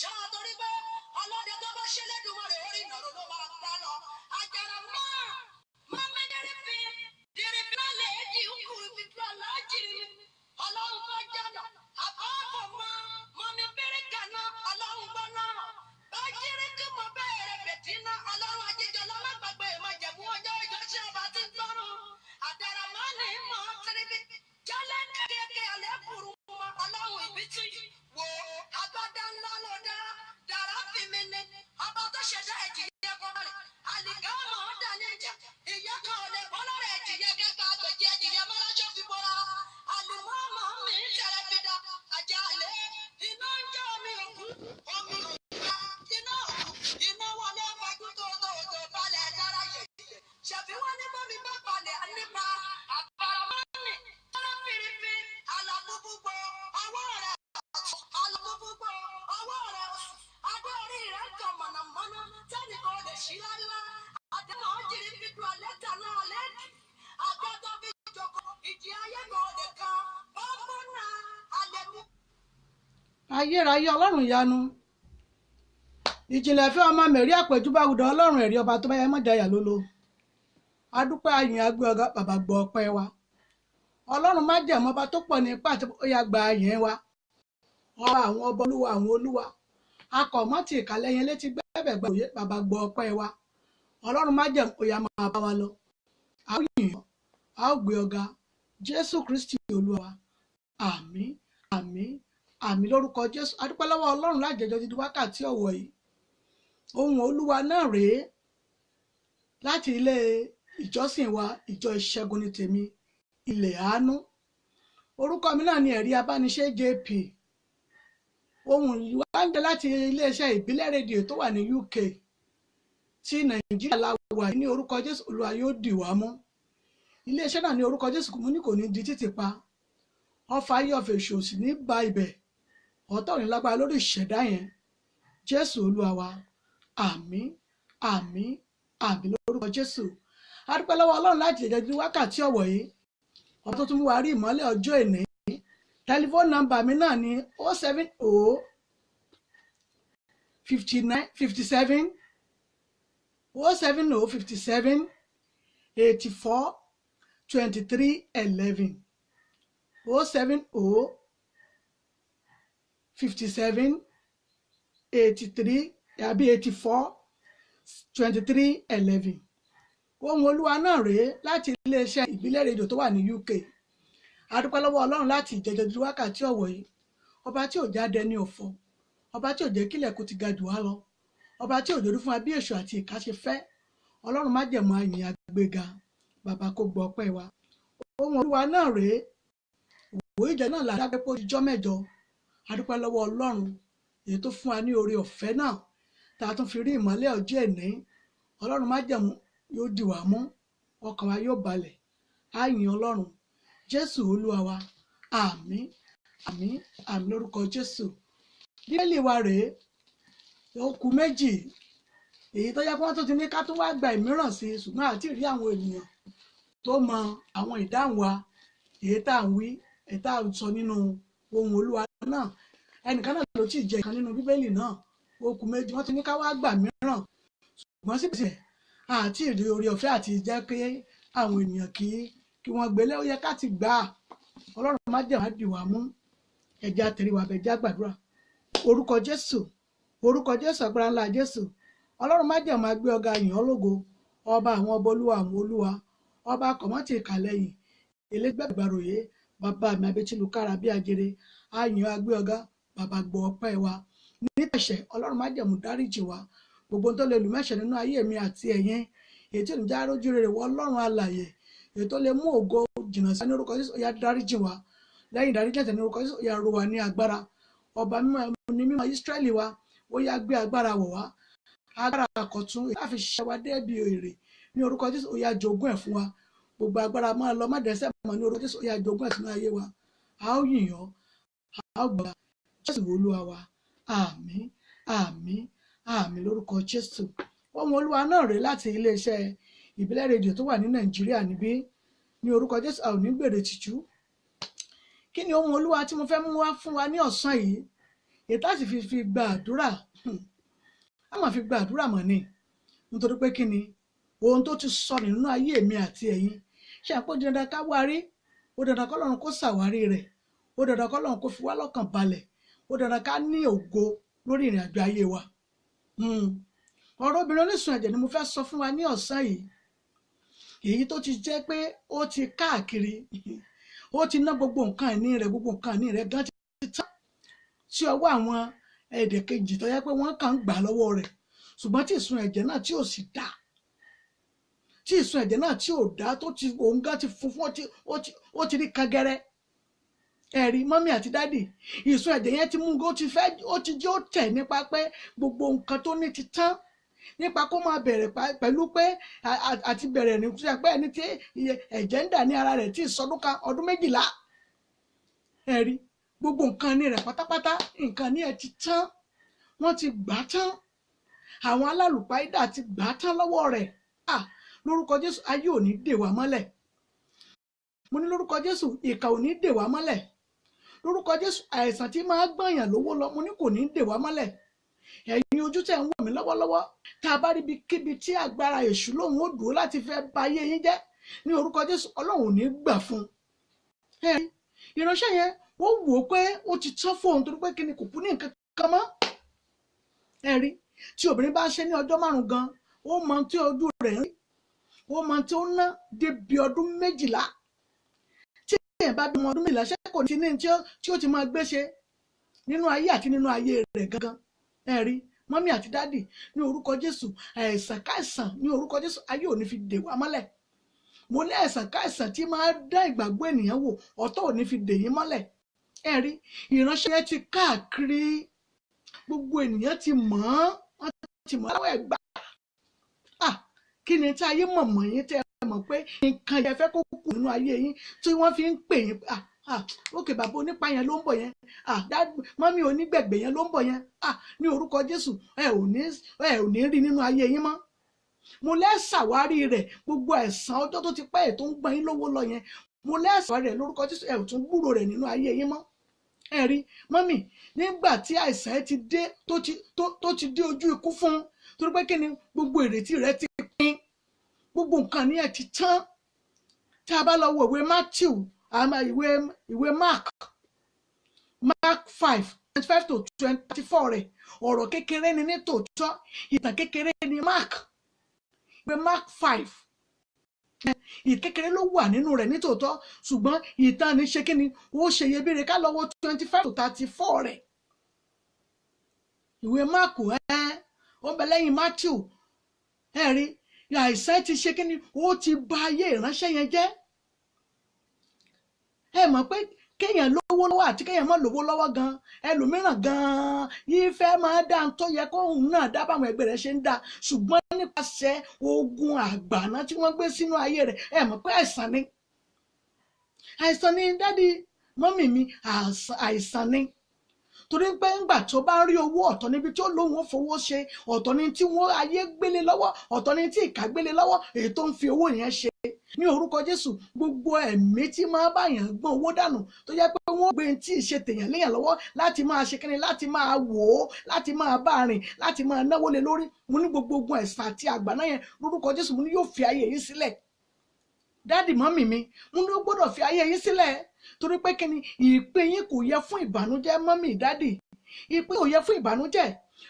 Ṣá torí pé ọlọ́dẹ tó bá ṣe lẹ́dùnmọ́ rẹ̀ orí ìnàró ló máa gbá lọ. Àjàrà máa máa mẹ́dẹ́rẹ́ fi dèrè bí lálẹ́ èjì ń kúrú fi tú aláàjì mi. Ọlọ́run bá jànà àbábọ̀ mọ́ mọ́ mi bẹ̀rẹ̀ kaná ọlọ́run gbọ́ náà. Bá jírí kí mo bẹ̀rẹ̀ bẹ̀tí ná ọlọ́run ajíjọ lọ́mọ́gbàgbé ìmọ̀jẹ̀mú ọjọ́ ìjọ ṣé ọba ti ń gbọ́rùn. Àdàrà máa ní mọ́ tẹ́lifí. Jálẹ̀ kékeré alẹ́ kúrú mọ́ ọlọ́run ìbítí. Wo agbádá ńlá ló dá dàrá fi mi ní. Ọba tó ṣẹ̀dá ẹ̀jì yẹ kọ́ rẹ̀. Àlìká mọ̀ ọ́ dà ní ìjà. Ìyá kan ò lè bọ́ lọ́rọ̀ ẹ̀jì yẹ kẹ́kẹ́ àgbẹ̀jì ẹ̀jì yẹ mọ́láṣọ́ fi bọ́ra. Àlùmọ́ mọ̀ mi ń tẹ̀rẹ̀ fi da. Àjàlẹ̀ iná ń jẹ́ omi òkú. Omi òkú iná òkú. Iná wọlé fajú tó tó tó balẹ̀ dára yèyè. Ṣèbí wọ́n ní bómi bá balẹ̀ nípa àbàràmọ́nì. Tọ́lá fìrìfì àlàbùbùgbò ọwọ́ rẹ̀ ọ̀tún. Àlàbùbùgbò ọwọ́ rẹ̀ òsì. Adé orí rẹ̀ ń tàn mọ̀nàmọ́ná tẹ́nìkan ò lè ṣí láíláí. Àdéhùn ọ̀jìrì fi dùn alẹ́ tà náà lẹ́dí. Àga tó fi jókòó ìjì ayé kan ò lè kan. Bọ́mú náà alẹ́ mú. Ayérayé ọlọ́run ìyanu ìjìnlẹ̀ fẹ́ ọmọ mẹ̀rí àpèjúbáwùdọ̀ ọlọ́run ẹ̀rí ọba tó bá yẹ mọ́jàyà lólo. Adúpẹ́ ayìn agbé ọ̀gá bàbá gbọ́ ọpẹ́ wa. Ọlọ́run má jẹ̀mọ́ ọba tó pọ̀ ní ipá àti ó yá gba ayìn wa. Ọba àwọn ọba olúwa àwọn olúwa akọ̀mọ́ ti ìkàlẹ̀ yẹn létí gbẹ́bẹ̀ gba òye bàbá gbọ́ ọpẹ́ wa. Ọlọ́run má jẹ̀mọ́ ó yá máa bá wa lọ. A ó yìn ọ́, a ó gbé ọ̀gá Jésù Kristi olúwa wa. Àmín, àmín, àmín lórúkọ Jésù. Adúpẹ́ lọ́wọ́ ọlọ́run lájẹjọ dídí wákàtí ọ̀wọ̀ yìí. Ohùn olúwa náà rèé láti ilé ìjọsìn wa, ìjọ ìṣẹ́gun ní tèmi, ilẹ̀ àánú. Orúkọ mi náà ni Ẹ̀rí Abániṣe JP. Ohùn yìí wá ń jẹ láti iléeṣẹ́ ìbílẹ̀ rédíò tó wà ní UK tí Nàìjíríà la wà ní orúkọ Jésù olúwa yóò dì wá mú. Iléeṣẹ́ náà ní orúkọ Jésù mú ní kò ní di títì pa. Ọfà ayé ọ̀fẹ́ èṣù ò sì ní ba ibẹ̀. Ọ̀tá ò ní lágbára lórí ìṣẹ̀dá yẹn. Jésù olúwa wa. Àmín, àmín, àmín lórúkọ Jésù. A dúpẹ́ lọ́wọ́ ọlọ́run láti jẹjẹ di wákàtí ọ̀wọ̀ yìí. Ọba tó tún mú wa rí ìmọ́lẹ̀ ọjọ́ èní. Tẹlifóònù nọ́mbà mi náà ni 070 59 57 070 57 84 23 11 070 57 83 àbí 84 23 11. Ohùn olúwa náà rèé láti iléeṣẹ́ ìbílẹ̀ rédíò tó wà ní UK. A dúpẹ́ lọ́wọ́ ọlọ́run láti ìjẹjọ di wákàtí ọ̀wọ̀ yìí. Ọba tí ò jáde ní ọ̀fọ̀, ọba tí ò jẹ́ kílẹ̀ kó ti ga jù wá lọ, ọba tí ò jòdú fún wa bí èṣù àti ìka ṣe fẹ́. Ọlọ́run má jẹ̀mọ́ àyìn àgbéga bàbá kó gbọ́ ọpẹ́ wa. Ohùn olúwa náà rèé òwò ìjọ náà là dágbé pé ó ti jọ́ mẹ́jọ. A dúpẹ́ lọ́wọ́ ọlọ́run èyí tó fún wa ní oore ọ̀fẹ́ náà tá a tún fi rí ìmọ́lẹ̀ ọjọ́ ẹ̀ní. Ọlọ́run má jẹ̀mú yóò dì wá mú, ọkàn wa yóò balẹ̀, á yìn ọlọ́run. Jésù olúwa wa. Àmín, àmín, àmín lórúkọ Jésù. Bíbélì wa rèé, ó kù méjì èyí tó yẹ kí wọ́n tún ti ní ká tún wá gba ìmíràn sí i, ṣùgbọ́n àti rí àwọn ènìyàn tó mọ àwọn ìdáhùn wa èyí tá à ń wí, èyí tá à ń sọ nínú ohun olúwa náà. Ẹnìkan náà ló tí ì jẹ ìkan nínú bíbélì náà, ó kù méjì, wọ́n ti ní ká wá gbà mìíràn, ṣùgbọ́n síbẹ̀síbẹ̀ àti ìrí oore ọ̀fẹ́ àti jẹ́ pé àwọn ènìyàn kí wọ́n gbélé, ó yẹ ká ti gbà á. Ọlọ́run má jẹ̀ wá dì wá mú. Ẹja tẹ̀lé wa bẹ̀já gbàdúrà. Orúkọ Jésù, orúkọ Jésù, agbára ńlá Jésù. Ọlọ́run má jẹ̀ máa gbé ọ̀gá yìn ọ́ lógo. Ọba àwọn ọba olúwa àwọn olúwa. Ọba kọ̀mọ́tì ìkàlẹ́yìn. Elégbàgbàròyé, bàbá mi abẹ́tílùkára bí ajere. Ayìn agbé ọ̀gá, bàbá gbọ́ ọpẹ́ wa. Ní ẹ̀ṣẹ̀, Ọlọ́run má jẹ̀ mú dáríjì wa. Gbogbo ohun tó lè lù mẹ́ṣẹ̀ nínú ayé mi àti ẹ̀yin. Èyí tí ò ní já rójú rere wọ Ọlọ́run alààyè. Èyí tó lè mú ògo jìnnà sí ní orúkọ Jésù, ó yá dáríjì wa. Lẹ́yìn ìdáríjì ẹ̀ṣẹ̀ ní orúkọ Jésù, ó yá ró wa ní agbára. Ọba mímọ́ ní mímọ́ Ísírẹ́lì wa, ó yá gbé agbára wọ̀ wá. Agbára àkọ́tún èyí láfi ṣiṣẹ́ wa débi èrè ní orúkọ Jésù, ó yá jogún ẹ̀ fún wa. Gbogbo agbára máa lọ má dẹ́ṣẹ̀ mọ́ ní orúkọ Jésù, ó yá jogún ẹ̀ sínú ayé wa. A ó yìn ọ́, a ó gbọ́ Jésù olúwa wa. Àmín, àmín, àmín lórúkọ Jésù. Ohùn olúwa náà rèé láti iléeṣẹ́ ìbílẹ̀ rédíò tó wà ní Nàìjíríà níbí. Ní orúkọ Jésù, a ò ní gbèrè tìjú. Kí ni ohùn olúwa tí mo fẹ́ mú wá fún wa ní ọ̀sán yìí? Èyí tá sì fi gba àdúrà, a máa fi gba àdúrà mọ̀ ni, nítorí pé kí ni ohun tó ti sọ nínú ayé mi àti ẹ̀yin. Ṣé àpò dandan ká wárí, ó dandan kọ́lọ́run kó ṣàwárí rẹ̀, ó dandan kọ́lọ́run kó fi wá lọ́kàn balẹ̀, ó dandan ká ní ògo lórí ìrìn àjò ayé wa. Ọ̀rọ̀ obìnrin onísun ẹ̀jẹ̀ ni mo fẹ́ sọ fún wa ní ọ̀sán yìí, èyí tó ti jẹ́ pé ó ti káàkiri, ó ti ná gbogbo nǹkan ìní rẹ̀, gbogbo nǹkan ìní rẹ̀ gan ti tán sí ọwọ́ àwọn èdè kejì tó yẹ pé wọ́n kàn ń gbà lọ́wọ́ rẹ̀, ṣùgbọ́n tí ìsun ẹ̀jẹ̀ náà tí ò sì dá, tí ìsun ẹ̀jẹ̀ náà tí ò dá, tó ti òun gan ti funfun, ó ti rí kangẹrẹ. Ẹ̀rí mọ́mí àti dádì, ìsun ẹ̀jẹ̀ yẹn ti mú ó ti fẹ́, ó ti jẹ́ ó tẹ̀ nípa pé gbogbo nǹkan tó ní ti tán, nípa kó máa bẹ̀rẹ̀ pẹ̀lú pé àti bẹ̀rẹ̀ ní pé ẹni tí ẹ̀jẹ̀ ń dà ní ara rẹ̀ tí ìsọdún kan ọdún 12. Ẹ̀rí gbogbo nǹkan ní rẹ̀ pátápátá, nǹkan ní ẹ̀ ti tán, wọ́n ti gbà tán, àwọn alálùpàídà ti gbà tán lọ́wọ́ rẹ̀. Lórúkọ Jésù, ayé ò ní dè wá mọ́lẹ̀. Mo ní lórúkọ Jésù, ìkà ò ní dè wá mọ́lẹ̀. Lórúkọ Jésù, àìsàn tí máa gbọ̀nyàn lówó lọ, mo ní kò ní dè wá mọ́lẹ̀. Ẹ̀yin ojú tẹ̀ ń wò mí lọ́wọ́lọ́wọ́, tá a bá rí ibikíbi tí agbára èṣù lòun ó dúró láti fẹ́ ba ayé yín jẹ́, ní orúkọ Jésù, Ọlọ́run ò ní gbà fún un. Ìránṣẹ́ yẹn ó wò ó pé ó ti tán fóun, torí pé kí ni kò kú ní nǹkan kan mọ́. Ẹ̀rí tí obìnrin bá ṣe ní ọjọ́ 5 gan, ó mọ tí ojú rẹ̀ ń rí, ó mọ tí ó ná débi ọdún 12. Tí èèyàn bá bímọ ọdún 12, ṣé kò ní tí ó ti máa gbé ṣe nínú ayé àti nínú ayé rẹ̀ gangan. Ẹ̀rí mọ́mí àti dádì, ní orúkọ Jésù, àìsàn káìsàn ní orúkọ Jésù, ayé ò ní fi dè wá mọ́lẹ̀. Mo ní àìsàn káìsàn tí máa dá ìgbàgbọ́ ènìyàn wò, ọ̀tọ̀ ò ní fi dè yín mọ́lẹ̀. Ẹ̀rí ìránṣẹ́ yẹn ti káàkiri, gbogbo ènìyàn ti mọ̀ ọ́n, wọ́n ti mọ̀ ọ́n láwọn ẹ̀gbá. Kí ni tí ayé mọ̀mọ́ yín tẹ́ ẹ mọ̀ pé nǹkan yẹn fẹ́ kó kù nínú ayé yín tí wọ́n fi ń pè yín, ókè bàbá onípa yẹn ló ń bọ̀ yẹn, mọ́mí onígbẹ̀gbẹ̀ yẹn ló ń bọ̀ yẹn, ní orúkọ Jésù, ẹ ò ní rí nínú ayé yín mọ́. Mo lẹ́sàwárí rẹ̀, gbogbo ẹ̀san ọjọ́ tó ti pẹ́ ẹ̀ tó ń gbọ́n yín lówó lọ yẹn, mo lẹ́sàwárí rẹ̀ lórúkọ Jésù, ẹ ò tún gbúrò rẹ̀ nínú ayé yín mọ́. Ẹ rí mọ́mì, nígbà tí àìsàn ẹ ti dé, tó ti dé ojú ikú fún un, torí pé kí ni gbogbo ìrètí rẹ̀ ti pín, gbogbo nǹkan ní ẹ ti tán. Tá a bá lọ wo ìwé Matthew, ìwé Mark, Mark 5:25 to 24 rẹ̀, ọ̀rọ̀ kékeré ni ní tòótọ́, ìtàn kékeré ni Mark, ìwé Mark 5, ìkékeré ló wà nínú rẹ̀ ní tòótọ́, ṣùgbọ́n ìtàn ní ṣe kí ni ó ṣe iyebíye. Ká lọ wo 25 to 34 rẹ̀. Ìwé Mark ó ń bẹ lẹ́yìn Matthew. Ẹ rí àìsàn ti ṣe kí ni ó ti bà ayé ìránṣẹ́ yẹn jẹ́. Ẹ mọ̀ pé kéèyàn lówó lọ́wọ́ àti kéèyàn má lówó lọ́wọ́ gan, ẹlòmíràn gan yìí fẹ́ máa dá tó yẹ kóun náà dá báwọn ẹgbẹ́ rẹ̀ ṣe ń dá, ṣùgbọ́n nípasẹ̀ ogun àgbàná tí wọ́n gbé sínú ayé rẹ̀, ẹ mọ̀ pé àìsàn ni, àìsàn ni dádì mọ́mì mi, àìsàn ni. Torí pé ńgbà tó bá rí owó, ọ̀tọ̀ níbi tí ó lóun ó fowó ṣe, ọ̀tọ̀ ni tí wọ́n ayé gbélé lọ́wọ́, ọ̀tọ̀ ni tí ìkà gbélé lọ́wọ́, èyí tó ń fi owó yẹn ṣe. Ní orúkọ Jésù, gbogbo ẹ̀mí tí máa bá yàn gbọ́n owó dànù, tó jẹ́ pé wọ́n gbé tí ì ṣe tèèyàn léèyàn lọ́wọ́ láti máa ṣe kíni, láti máa wò ó, láti máa bá rìn, láti máa náwó lé lórí, mo ní gbogbo ogun ẹ̀sán àti àgbàná yẹn lórúkọ Jésù, mo ní yóò fi ayé yín sílẹ̀. Dádì mọ́mì mi, mo ní ó gbọ́dọ̀ fi ayé yín sílẹ̀, torí pé kíni ìpín yín kò yẹ fún ìbànújẹ́. Mọ́mì dádì, ìpín kò yẹ fún ìbànújẹ́.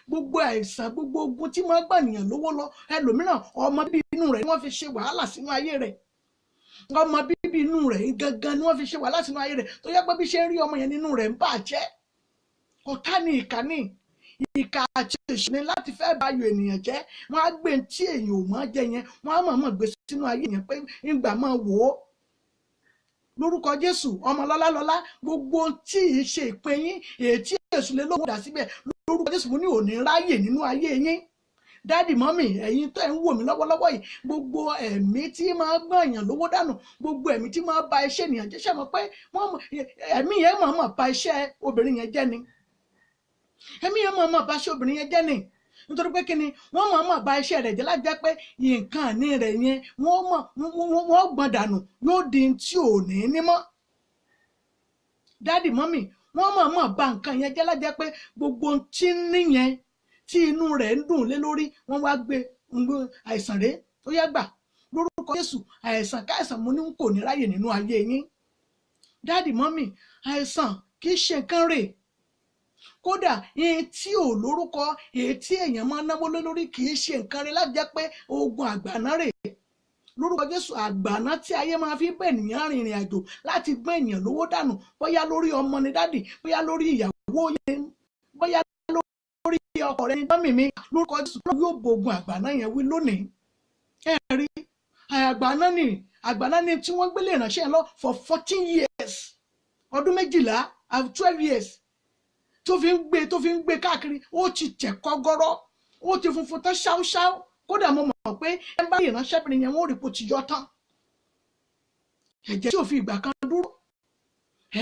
Gbogbo àìsàn, gbogbo ogun tí máa gbànìyàn lówó lọ, ẹlòmíràn ọmọ bíbí inú rẹ̀ ni wọ́n fi ṣe wàhálà sínú ayé rẹ̀, ọmọ bíbí inú rẹ̀ gangan ni wọ́n fi ṣe wàhálà sínú ayé rẹ̀, tó yẹ pé bí ṣe ń rí ọmọ yẹn nínú rẹ̀ ń bàjẹ́. Ọ̀tá ni ìkà ni, ìkà àti èṣù ni láti fẹ́ ba ayọ̀ ènìyàn jẹ́. Wọ́n á gbé tí èèyàn ò mọ̀ jẹ yẹn, wọ́n á mọ̀ọ́mọ̀ gbé sínú ayé yẹn pé ńgbà máa wò ó. Lórúkọ Jésù, ọmọ lọ́lá lọ́lá, gbogbo tí ì ṣe ìpín yín, èyí tí èṣù lè lóhùn dà síbẹ̀, lórúkọ Jésù, mo ní òní ráyè nínú ayé yín. Dádì mọ́mì, ẹ̀yin tó ẹ̀ ń wò mí lọ́wọ́lọ́wọ́ yìí, gbogbo ẹ̀mí tí máa gbọ́n èèyàn lówó dànù, gbogbo ẹ̀mí tí máa ba iṣẹ́ ènìyàn jẹ́, ṣe mọ̀ pé ẹ̀mí yẹn mọ̀ọ́mọ̀ ba iṣẹ́ obìnrin yẹn jẹ́ ni, ẹ̀mí yẹn mọ̀ọ́mọ̀ ba iṣẹ́ obìnrin yẹn jẹ́ ni. Nítorí pé kíni wọ́n mọ̀ọ́mọ̀ ba iṣẹ́ rẹ̀ jẹ́ láti jẹ́ pé nǹkan ní rẹ̀ yẹn wọ́n gbọ́n dànù, yóò di tí ò ní ní mọ́. Dádì mọ́mì, Wọ́n mọ̀ọ́mọ̀ bà nǹkan yẹn jẹ́ lájẹ́ pé gbogbo ohun tí ń níyẹn tí inú rẹ̀ ń dùn lé lórí, wọ́n wá gbé àìsàn rẹ̀ ó yá gbà lórúkọ Jésù. Àìsàn káìsàn mo ní kò ní ráyè nínú ayé yín. Dáàdì mọ́mì, àìsàn kì í ṣe nǹkan rè. Kódà èyí tí ò lórúkọ, èyí tí èèyàn máa náwó lé lórí kì í ṣe nǹkan rè láti jẹ́ pé ogun àgbàná rè. Lórúkọ Jésù, àgbàná tí ayé máa fi bẹ́ ènìyàn rìnrìn àjò láti gbé ènìyàn lówó dànù, bóyá lórí ọmọ ni dádì, bóyá lórí ìyàwó yẹn, bóyá lórí ọkọ rẹ ni mọ́mì mi, lórúkọ Jésù yóò bogun àgbàná yẹn wí lónìí. Ẹ rí àgbàná ni, àgbàná ni tí wọ́n gbélé ìránṣẹ́ lọ for 14 years, ọdún 12, 12 years tó fi ń gbé káàkiri. Ó ti tẹ̀ kọ́gọ́rọ́, ó ti funfun tán ṣáúṣáú. Kódà mo mọ̀ pé ẹ bá ìránṣẹ́bìnrin yẹn, wọ́n rí kó ti yọ tán. Ẹ̀jẹ̀ tí ò fi ìgbà kan dúró,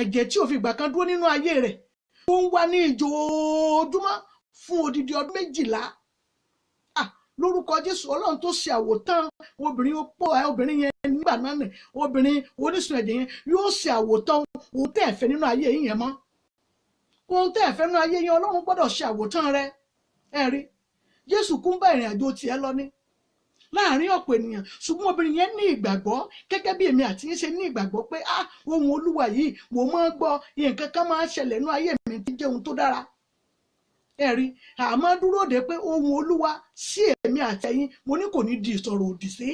ẹ̀jẹ̀ tí ò fi ìgbà kan dúró nínú ayé rẹ̀, ó ń wá ní ìjòójúmọ́ fún odidi ọdún 12. Lórúkọ Jésù, Ọlọ́run tó ṣe àwòtán obìnrin opó obìnrin yẹn nígbà náà nì, obìnrin onísun ẹ̀jẹ̀ yẹn yóò ṣe àwòtán ohun tẹ́ ẹ̀ fẹ́ nínú ayé yín yẹn mọ́. Ohun tẹ́ ẹ̀ fẹ́ nínú ayé yẹn, Ọlọ́run gbọ́dọ̀ ṣe àwòtán rẹ̀. Ẹ rí Jésù kún bá ìrìn àjò tiẹ̀ lọ ní láàrin ọ̀pọ̀ ènìyàn, ṣùgbọ́n obìnrin yẹn ní ìgbàgbọ́ gẹ́gẹ́ bí èmi àti yín ṣe ní ìgbàgbọ́ pé ohun Olúwa yìí mo máa ń gbọ́, nǹkan kan máa ń ṣẹlẹ̀ nínú ayé mi tí jẹ́ ohun tó dára. Ẹ rí, àmọ́ dúró de pé ohun Olúwa sí èmi àti ẹ̀yin, mo ní kò ní di ìsọ̀rọ̀ òdì sí.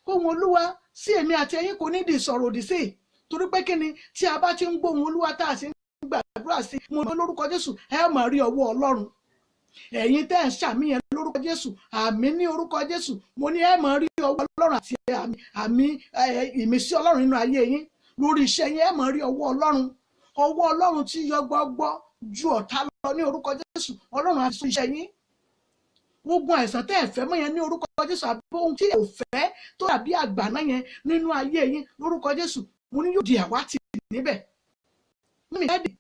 Ohun Olúwa sí èmi àti ẹ̀yin kò ní di ìsọ̀rọ̀ òdì sí. Torí pé kí ni, tí a bá ti ń gbọ́ ohun Olúwa tá a sì ń gbàdúrà sí, mo ní lórúkọ Jésù ẹ máa rí ọwọ́ Ọlọ́run. Ẹ̀yin tẹ́ ẹ̀ ń ṣàmì yẹn lórúkọ Jésù, àmì ní orúkọ Jésù, mo ní ẹ máa rí ọwọ́ Ọlọ́run àti àmì ìmísí Ọlọ́run nínú ayé yín, lórí iṣẹ́ yín ẹ máa rí ọwọ́ Ọlọ́run. Ọwọ́ Ọlọ́run tí yọ gbọ́gbọ́ ju ọ̀tá lọ ní orúkọ Jésù, Ọlọ́run á sọ iṣẹ́ yín. Ogun àìsàn tẹ́ ẹ̀ fẹ́ mọ́ yẹn ní orúkọ Jésù, àbí ohun tí ẹ ò fẹ́ tó dàbí àgbàná yẹn nínú ayé yín lórúkọ Jésù, mo ní yóò di àwátì níbẹ̀. Mímí jáde,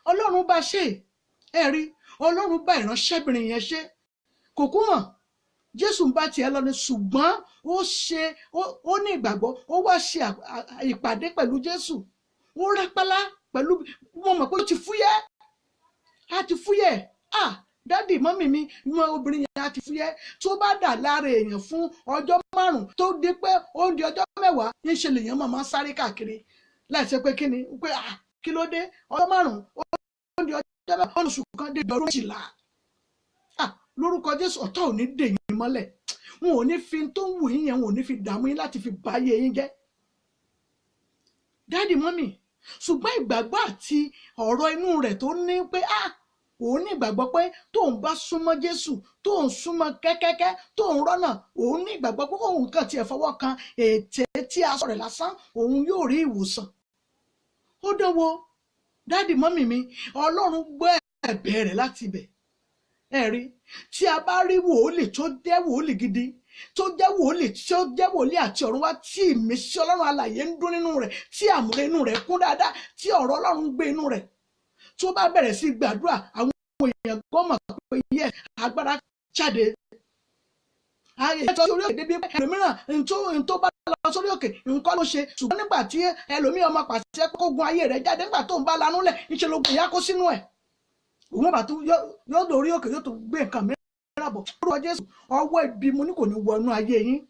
Ọlọ́run bá ṣe é rí, Ọlọ́run bá ìránṣẹ́bìnrin yẹn ṣe. Kò kú mọ̀, Jésù ń bá tiẹ̀ lọ ni, ṣùgbọ́n ó ṣe ó ní ìgbàgbọ́, ó wá ṣe ìpàdé pẹ̀lú Jésù, ó rápálá pẹ̀lú, mo mọ̀ pé ó ti fúyẹ́, á ti fúyẹ́. Dádì mọ́mì mi, mọ obìnrin yẹn á ti fúyẹ́. Tó bá dà lára èèyàn fún ọjọ́ 5 tó dé pé ó ń di ọjọ́ 10, ń ṣe lèèyàn máa sáré káàkiri láìsí pé kí ni, pé kí ló dé, ọjọ́ 5 ó ń di ọjọ́ 10, oṣù kan dé ọdún 12. Lórúkọ Jésù, ọ̀tá ò ní dè yín mọ́lẹ̀, wọn ò ní fi tó ń wù yín yẹn, wọn ò ní fi dààmú yín láti fi bà ayé yín jẹ́. Dádì mọ́mì, ṣùgbọ́n ìgbàgbọ́ àti ọ̀rọ̀ inú rẹ̀ tó ní pé òun ní ìgbàgbọ́ pé tóun bá súnmọ́ Jésù, tóun súnmọ́ kẹ́kẹ́kẹ́, tóun rọ́nà, òun ní ìgbàgbọ́ pé òun kàn tiẹ̀ fọwọ́ kan ètè tí a sọ rẹ̀ lásán, òun yóò rí ìwòsàn. Ó dánwò, dádì mọ́mì mi, Ọlọ́run gbọ́ ẹ̀bẹ̀ rẹ̀ láti ibẹ̀. Ẹ rí, tí a bá rí wòólì tó jẹ́ wòólì gidi, tó jẹ́ wòólì tí ó jẹ́ wòlíì àti ọ̀run wá, tí ìmísí Ọlọ́run alààyè ń dún nínú rẹ̀, tí àmúre inú rẹ̀ kún dáadáa, tí ọ̀rọ̀ Ọlọ́run gbé inú rẹ̀, tó bá bẹ̀rẹ̀ sí gbàdúrà, àwọn èèyàn gbọ́mọ̀ pé yẹ agbára jáde. Ayé tó sórí òkè débi ẹlòmíràn ntó bá lọ sórí òkè nǹkan ló ṣe, ṣùgbọ́n nígbà tí ẹlòmíràn máa pàṣẹ kó gun ayé rẹ̀ jáde, nígbà tó ń bá lanú lẹ̀ ńṣe lógun ìyá kó sínú ẹ̀. Òun bá tún yóò lórí òkè yóò tún gbé nǹkan mìíràn bọ̀. Lórúkọ Jésù, ọwọ́ ibi mo ní kò ní wọ inú ayé yín,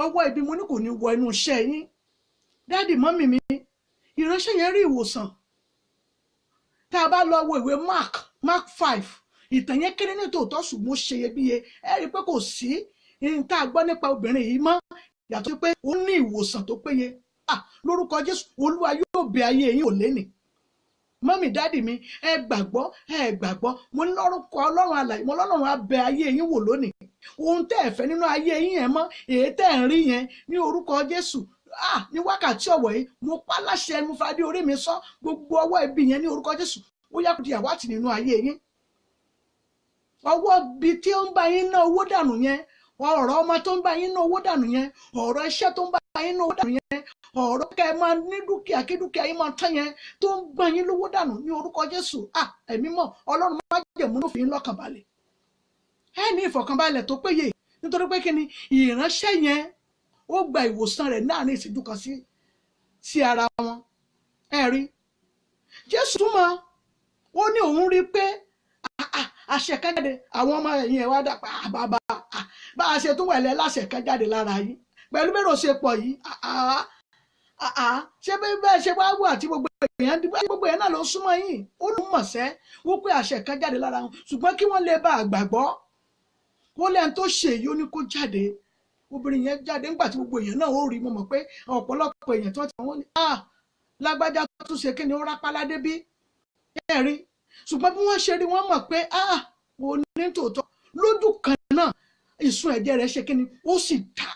ọwọ́ ibi mo ní kò ní wọ inú iṣẹ́ yín. Dádì mọ́mì mi, ìránṣẹ́ yẹn rí ìwòsàn. Tá a bá lọ wo ìwé Mark 5, ìtàn yẹn kéré ní tòótọ́, ṣùgbọ́n ó ṣe iyebíye. Ẹ rí i pé kò sí ní tá a gbọ́ nípa obìnrin yìí mọ́, yàtọ̀ sí pé ó ní ìwòsàn tó péye. Lórúkọ Jésù, Olúwa yóò bẹ̀ ayé yín ò léni. Mọ́mì dádì mi, ẹ gbàgbọ́, ẹ gbàgbọ́, mo ní lórúkọ Ọlọ́run alààyè, mo lọ́lọ́run á bẹ̀ ayé yín wò lónìí. Ohun tẹ́ ẹ fẹ́ nínú ayé yín yẹn mọ́, èyí tẹ́ ẹ ń rí yẹn ní orúkọ Jésù. Ní wákàtí ọ̀wọ̀ yìí, mo pa láṣẹ, mo fadé orí mi sọ, gbogbo ọwọ́ ibi yẹn ní orúkọ Jésù, ó yá kó di àwátì nínú ayé yín. Ọwọ́ ibi tí ó ń bá yín ná owó dànù yẹn, ọ̀rọ̀ ọmọ tó ń bá yín ná owó dànù yẹn, ọ̀rọ̀ iṣẹ́ tó ń bá yín ná owó dànù yẹn, ọ̀rọ̀ kẹ́ ẹ máa ní dúkìá kí dúkìá yín máa tán yẹn tó ń gbọ́n yín lówó dànù ní orúkọ Jésù. Ẹ̀mí mọ̀, Ọlọ́run má jẹ̀mú ló fi yín lọ́kàn balẹ̀. Ẹ ní ìfọ̀kànbalẹ̀ tó péye, nítorí pé kí ni, ìránṣẹ́ yẹn ó gba ìwòsàn rẹ̀ láàrin ìṣẹ́jú kan sí ara wọn. Ẹ rí, Jésù túmọ̀ ó ní òun rí pé àṣẹ kan jáde. Àwọn ọmọ ẹ̀yìn ẹ̀ wá dàpọ̀ bàbá bá a ṣe tún wẹ̀lẹ́ láṣẹ kan jáde lára yìí pẹ̀lú bẹ́ẹ̀ ló ṣe pọ̀ yìí, ṣé bẹ́ẹ̀ ṣe wá wà tí gbogbo èèyàn gbogbo èèyàn náà ló súnmọ́ yìí. Ó ló mọ̀ṣẹ́ wípé àṣẹ kan jáde lára wọn, ṣùgbọ́n kí wọ́n lè bá a gbàgbọ́ kó lẹ́ni tó ṣe èyí ó ní kó jáde. Obìnrin yẹn jáde nígbà tí gbogbo èèyàn náà ó rí. Mo mọ̀ pé ọ̀pọ̀lọpọ̀ èèyàn tí wọ́n ti wọ́n ní lágbájá tún ṣe kí ni ó rápálá débí ẹ̀ rí. Ṣùgbọ́n bí wọ́n ṣe rí wọ́n mọ̀ pé ó ní tòótọ́. Lójú kan náà ìsun ẹ̀jẹ̀ rẹ̀ ṣe kí ni ó sì dá.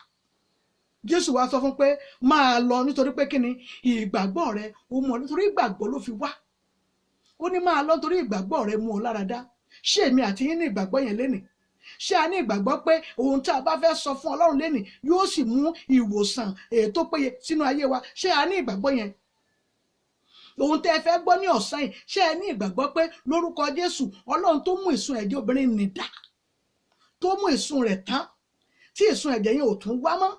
Jésù wá sọ fún pé máa lọ, nítorí pé kí ni ìgbàgbọ́ rẹ ó mú ọ, nítorí ìgbàgbọ́ ló fi wá. Ó ní máa lọ nítorí ìgbàgbọ́ rẹ mú ọ lára dá. Ṣé èmi àti yín ní ìgbàgbọ́ yẹn lénìí? Ṣé a ní ìgbàgbọ́ pé ohun tí a bá fẹ́ sọ fún Ọlọ́run lénìí yóò sì mú ìwòsàn èyí tó péye sínú ayé wa? Ṣé a ní ìgbàgbọ́ yẹn? Ohun tẹ́ ẹ fẹ́ gbọ́ ní ọ̀sán yìí, ṣé ẹ ní ìgbàgbọ́ pé lórúkọ Jésù Ọlọ́run tó mú ìsun ẹ̀jẹ̀ obìnrin nìdá, tó mú ìsun rẹ̀ tán, tí ìsun ẹ̀jẹ̀ yẹn ò tún wá mọ́,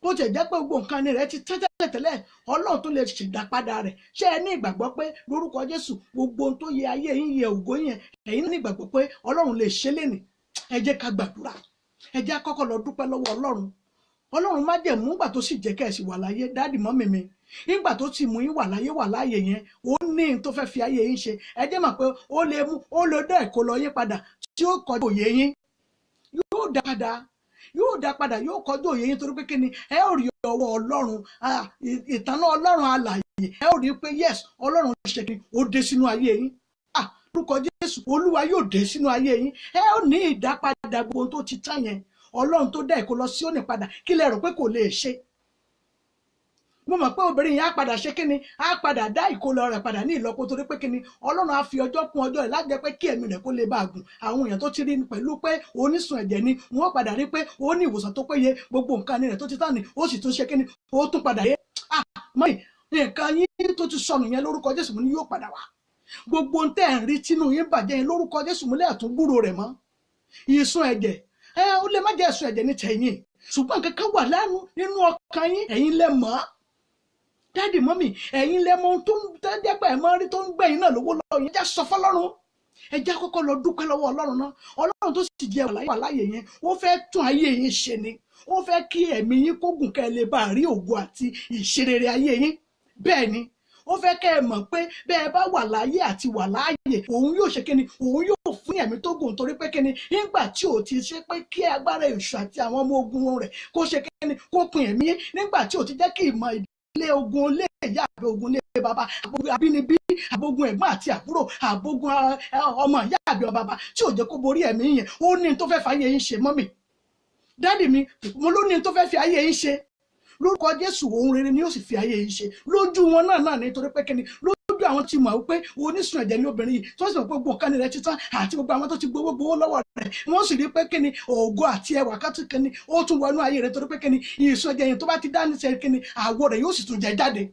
bó ti jẹ́ pé gbogbo nǹkan ni rẹ̀ ti tán tẹ́lẹ̀tẹ́lẹ̀, Ọlọ́run tó lè ṣèdápadà rẹ̀. Ṣé ẹ ní ìgbàgbọ́ pé lórúkọ Jésù gbogbo ohun tó yẹ ayé yín yẹ ògo yẹn, ẹ̀yin ní ìgbàgbọ́ pé Ọlọ́run lè ṣe lénìí? Ẹ jẹ́ ká gbàdúrà. Ẹ jẹ́ kọ́kọ́ lọ dúpẹ́ lọ́wọ́ Ọlọ́run. Ọlọ́run májẹ̀mú nígbà tó sì jẹ́ kẹ́ ẹ sì wà láyé. Dáàdì mọ́mì mi, nígbà tó ti mú yín wà láyé wà láàyè yẹn, ó ní tó fẹ́ fi ayé yín ṣe. Ẹ jẹ́ mọ̀ pé ó lè mú ó lè dá ẹ̀kọ́ lọ yín padà tí ó kọjú òye yín. Yóò dá padà, yóò dá padà, yóò kọjú òye yín, torí pé kí ni ẹ ó rí ọwọ́ Ọlọ́run, ìtànná Ọlọ́run alààyè. Ẹ ó rí pé yes, Ọlọ́run ṣe kí ó dé sínú ayé yín. Lórúkọ Jésù Olúwa yóò dé sínú ayé yín. Ẹ ó ní ìdápadà gbogbo tó ti tán yẹn. Ọlọ́run tó dá ẹ̀kọ́ lọ sí òní padà, kí lẹ rò pé kò lè ṣe? Mo mọ̀ pé obìnrin yẹn á padà ṣe kí ni, á padà dá ìkólọ rẹ̀ padà ní ìlọ́po, torí pé kí ni Ọlọ́run á fi ọjọ́ kún ọjọ́ rẹ̀ láti jẹ́ pé kí ẹ̀mí rẹ̀ kó lè bá a gùn. Àwọn èèyàn tó ti rí pẹ̀lú pé onísun ẹ̀jẹ̀ ni wọ́n padà rí pé ó ní ìwòsàn tó péye, gbogbo nǹkan ni rẹ̀ tó ti tán ni ó sì tún ṣe kí ni ó tún padà yé. Mọ́yì nǹkan yín tó ti sọnù yẹn lórúkọ Jésù mo ní yóò padà wá. Gbogbo ohun tẹ́ ẹ̀ ń rí tínú yín bàjẹ́ yẹn lórúkọ Jésù mo lẹ́ẹ̀ tún gbúrò rẹ̀ mọ́. Ìsun ẹ̀jẹ̀ ó lè má jẹ́ ìsun ẹ̀jẹ̀ ní tẹ̀yìn, ṣùgbọ́n nǹkan kan wà lẹ́nu nínú ọkàn yín, ẹ̀yin lẹ mọ̀ ọ́. Dáàdì mọ́mì, ẹ̀yin lẹ mọ̀ ohun tó ń jẹ́ pé ẹ̀ mọ́ rí tó ń gbẹ̀yìn náà lówó lọ́wọ́ yẹn. Ẹ jẹ́ sọ fọ́lọ́run, ẹ jẹ́ kọ́kọ́ lọ dúpẹ́ lọ́wọ́ Ọlọ́run náà. Ọlọ́run tó sì jẹ́ wà láyè yẹn, ó fẹ́ tún ayé yín ṣe ni. Ó fẹ́ kí ẹ̀mí yín kó gùn kẹ́ ẹ lè bá rí ògo àti ìṣerere ayé yín. Bẹ́ẹ̀ ni ó fẹ́ kẹ́ ẹ mọ̀ pé bẹ́ẹ̀ bá wà láyé àti wà láàyè, òun yóò ṣe kíni, òun yóò fún ẹ̀mí tó gùn, torí pé kíni nígbà tí ò ti ṣe pé kí agbára èṣù àti àwọn ọmọ ogun rẹ̀ kó ṣe kíni kó pin ẹ̀mí, nígbà tí ò ti jẹ́ kí ìmọ̀ ìdílé ogun lé ìyá àbí ogun lé bàbá, àbógun abínibí, àbógun ẹ̀gbọ́n àti àbúrò, àbógun ọmọ ìyá àbí ọmọ bàbá tí ò jẹ́ kó borí ẹ̀mí yẹn, ó ní tó fẹ́ fàyè yín ṣe. Mọ́mì, dáàdì mi, mo ló ní tó fẹ́ fi ayé yín ṣe. Lórúkọ Jésù ohun rere ni yóò sì fi ayé yìí ṣe lójú wọn náà nítorí pé kíni lójú àwọn tí mọ̀ wípé onísun ẹ̀jẹ̀ ni obìnrin yìí, tó sì mọ̀ pé gbogbo nǹkan rẹ̀ ti tán àti gbogbo àwọn tó ti gbowó lọ́wọ́ rẹ̀, wọ́n sì rí pé kíni ògo àti ẹwà kan tún kíni ó tún wọnú ayé rẹ̀, torí pé kíni ìsun ẹ̀jẹ̀ yẹn tó bá ti dá níṣẹ́ kíni àwọ̀ rẹ̀ yóò sì tún jẹ jáde.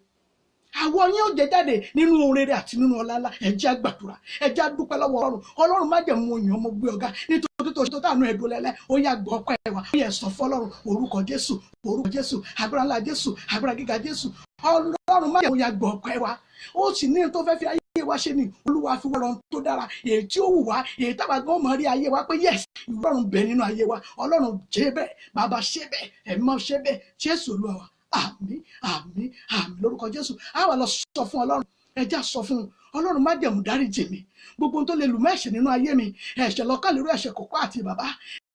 Àwọ̀ yín ó jẹ jáde nínú ohun rere àti nínú ọlá ńlá. Ẹ jẹ́ á gbàdúrà, ẹ jẹ́ á dúpẹ́ lọ́wọ́ Ọlọ́run. Ọlọ́run má jẹ́ mú yàn, mo gbé ọ̀gá nítorí tó ṣe tánú ẹ̀dùn lẹ́lẹ́. Ó yá gbọ́ ọkọ ẹ̀wà, ó yẹ sọ fọlọ́run. Orúkọ Jésù, orúkọ Jésù, agbára ńlá Jésù, agbára gíga Jésù. Ọlọ́run má jẹ́ mú yàn gbọ́ ọkọ ẹ̀wà. Ó sì ní tó fẹ́ fi ayé wa ṣe ni. Olúwa fi wọ́n tó dára, èyí tí ó wù wá, èyí táwa gan mọ̀ rí ayé wa pé yes, Ọlọ́run bẹ nínú ayé wa. Ọlọ́run jẹ́ bẹ́ẹ̀, bàbá ṣe bẹ́ẹ̀, ẹ̀mọ́ ṣe bẹ́ẹ̀, Jésù Olúwa wa. Àmín, àmín, àmín lórúkọ Jésù. A wà lọ sọ fún Ọlọ́run. Ẹ já sọ fún Ọlọ́run, májẹ̀mú dáríjì mi, gbogbo ohun tó lè lù mọ́ ẹ̀ṣẹ̀ nínú ayé mi, ẹ̀ṣẹ̀ lọ́kàlérò, ẹ̀ṣẹ̀ kọ̀kọ́ àti bàbá,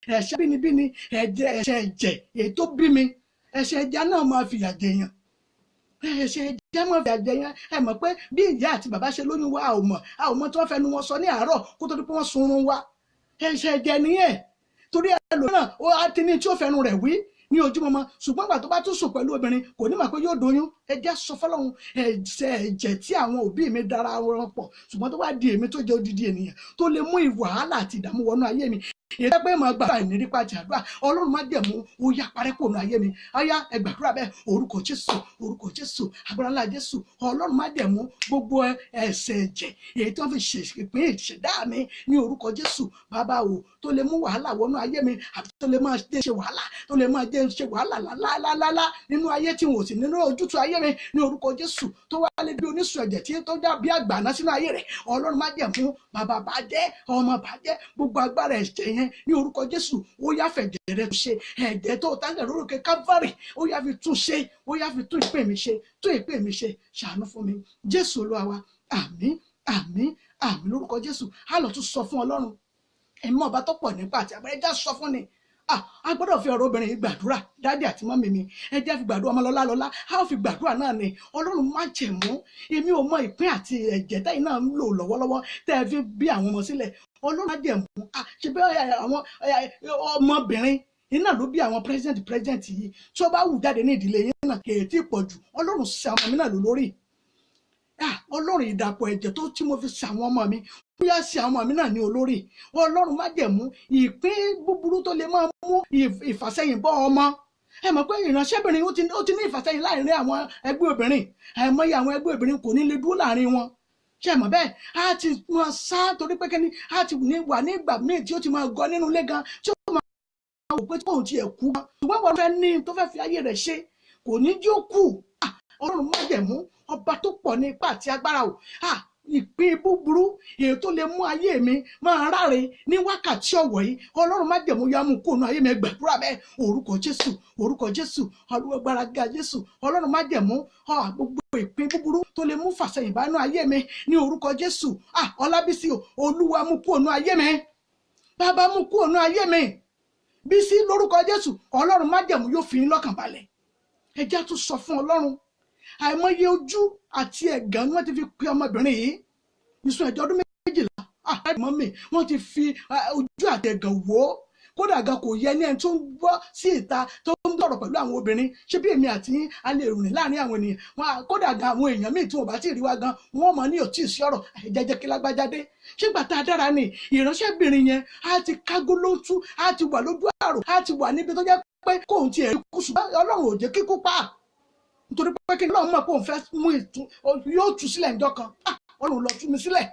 ẹ̀ṣẹ̀ bínibíni, ẹ̀jẹ̀ ẹ̀ṣẹ̀ ẹ̀jẹ̀ èyí tó bí mi, ẹ̀ṣẹ̀ ẹja náà máa fìyà jẹyàn, ẹ̀ṣẹ̀ ẹja máa fìyà jẹyàn. Ẹ mọ̀ pé bí ìyá àti bàbá ṣe lóyún wa, a ò mọ̀ tí wọ́n fẹnu wọn sọ ní àárọ̀ kó tó di pé wọ́n sunrun wa. Ẹ̀ṣẹ̀ ẹ̀jẹ̀ nìyẹn, torí ẹlòmíràn ó á ti ní tí ó fẹnu rẹ̀ wí ní ojúmọmọ, ṣùgbọ́n ìgbà tó bá tún sùn pẹ̀lú obìnrin kò ní mọ̀ pé yóò doyún. Ẹ jẹ́ sọ fọ́lọ́run, ẹ̀ṣẹ̀ ẹ̀jẹ̀ tí àwọn òbí mi dára wọn pọ̀, ṣùgbọ́n tó bá di èmi tó jẹ́ odidi ènìyàn tó lè mú wàhálà àti ìdààmú wọnú ayé mi, Èyí tẹ́ pé màá gbàdúrà ìnírí pàtì àdúrà, Ọlọ́run májẹ̀mú, ó yá parẹ́ kò nù ayé mi. Ọyá, ẹ gbàdúrà bẹ́ẹ̀. Orúkọ Jésù, orúkọ Jésù, agbára ńlá Jésù. Ọlọ́run májẹ̀mú, gbogbo ẹ̀ṣẹ̀ ẹ̀jẹ̀ èyí tí wọ́n fi ṣe ìpín ìṣẹ̀dá mi ní orúkọ Jésù, bàbá o, tó lè mú wàhálà wọnú ayé mi, àbí tó lè máa jẹ́ ṣe wàhálà, tó lè máa jẹ́ ṣe wàhálà lálálálá nínú ayé tí wọn ò sì nínú ojútùú ayé mi ní orúkọ Jésù, tó wá lé bí oníṣù ẹ̀jẹ̀ tí tó dá bí àgbàná sínú ayé rẹ̀. Ọlọ́run májẹ̀mú, bàbá bàjẹ́, ọmọ bàjẹ́, gbogbo agbára ẹ̀jẹ̀ yẹn ní orúkọ Jésù, ó yá fẹ̀jẹ̀ rẹ̀ tún ṣe. Ẹ̀jẹ̀ tó tálẹ̀ lórúkẹ Calvary, ó yá fi tún ṣe, ó yá fi tún ìpè mi ṣe, tún ìpè mi ṣe, ṣàánú fún mi. Jésù Olúwa wa, àmín, àmín, àmín lórúkọ Jésù. Á lọ tún sọ fún Ọlọ́run ẹ̀mí ọba tó pọ̀ nípa àti àgbẹ̀rẹ̀ já sọ fún ni. A gbọ́dọ̀ fi ọ̀rọ̀ obìnrin yìí gbàdúrà. Daddy àti mummy mi, ẹ jẹ́ fi gbàdúrà. Ọmọlọ́lá lọ́lá, a ó fi gbàdúrà náà ni. Ọlọ́run májẹ̀mú, èmi ò mọ ìpín àti ẹ̀jẹ̀ tẹ́yìn náà ń lò lọ́wọ́lọ́wọ́ tẹ́ ẹ fi bí àwọn ọmọ sílẹ̀. Ọlọ́run májẹ̀mú, ṣe bí àwọn ọmọbìnrin iná ló bí àwọn president yìí tí ó bá wù jáde ní ìdílé yín náà kì í tí pọ̀ jù. Ọlọ́run ṣe àwọn ọmọ mi náà lò lórí. Ọlọ́run, ìdàpọ̀ ẹ̀jẹ̀ tó tí mo fi ṣe àwọn ọmọ mi, bóyá ṣe àwọn ọmọ mi náà ní olórí. Ọlọ́run májẹ̀mú, ìpín búburú tó lè máa mú ìfàsẹ́yìn bọ́ ọmọ. Ẹ mọ̀ pé ìránṣẹ́bìnrin ó ti ní ìfàsẹ́yìn láàrin àwọn ẹgbẹ́ obìnrin. Àìmọye àwọn ẹgbẹ́ obìnrin kò ní lè dúró láàrin wọn. Ṣe mọ̀ bẹ́ẹ̀? Á ti máa sá torí pé kẹ́ni á ti wà ní ìgbà míì tí ó ti máa gọ nínú ilé gan, tí ó máa wò pé tóun ti ẹ̀ kú gan, ṣùgbọ́n wọn fẹ́ ní tó fẹ́ fi ayé rẹ̀ ṣe, kò ní jí ó kù. Ọlọ́run májẹ̀mú, ọba tó pọ̀ ní ipá àti agbára o, ìpín búburú èyí tó lè mú ayé mi máa ráre ní wákàtí ọ̀wọ̀ yìí, Ọlọ́run májẹ̀mú, yá mú kóònù ayé mi. Gbàdúrà bẹ́ẹ̀. Orúkọ Jésù, orúkọ Jésù, ọlọ́gbára ga Jésù. Ọlọ́run májẹ̀mú, gbogbo ìpín búburú tó lè mú fàsẹ̀yìn bánú ayé mi ní orúkọ Jésù. Ọlábísí, Olúwa, mú kóònù ayé mi. Bàbá, mú kóònù ayé mi. Bísí, lórúkọ Jésù, Ọlọ́run májẹ̀mú yóò fi yín lọ́kàn balẹ̀. Ẹ jẹ́ tún sọ fún Ọlọ́run. Àìmọye ojú àti ẹ̀gàn ni wọ́n ti fi pe ọmọbìnrin yìí. Ìsún ẹ̀jẹ̀ ọdún 12 àmọ́ mi, wọ́n ti fi ojú àti ẹ̀gàn wò ó. Kódà gan kò yẹ ní ẹni tó ń gbọ́ sí ìta tó ń dọ̀rọ̀ pẹ̀lú àwọn obìnrin. Ṣé bí èmi àti yín a lè rìn láàrin àwọn ènìyàn wọn? Kódà gan àwọn èèyàn míì tí wọn bá ti rí wa gan, wọn mọ̀ ní òtí sí ọ̀rọ̀ jẹjẹ kí lágbájá dé. Ṣé gbà tá a dára ni ìránṣẹ́bìnrin yẹn á ti kágó lójú, á ti wà lójú àrò, á ti wà níbi tó jẹ́ pé kóun ti ẹ̀rí kú, ṣùgbọ́n Ọlọ́run ò jẹ́ kíkú pa, nítorí pé kí Ọlọ́run mọ̀ pé òun fẹ́ mú ìtú yóò tú sílẹ̀ níjọ́ kan. Ọlọ́run, lọ tú mi sílẹ̀.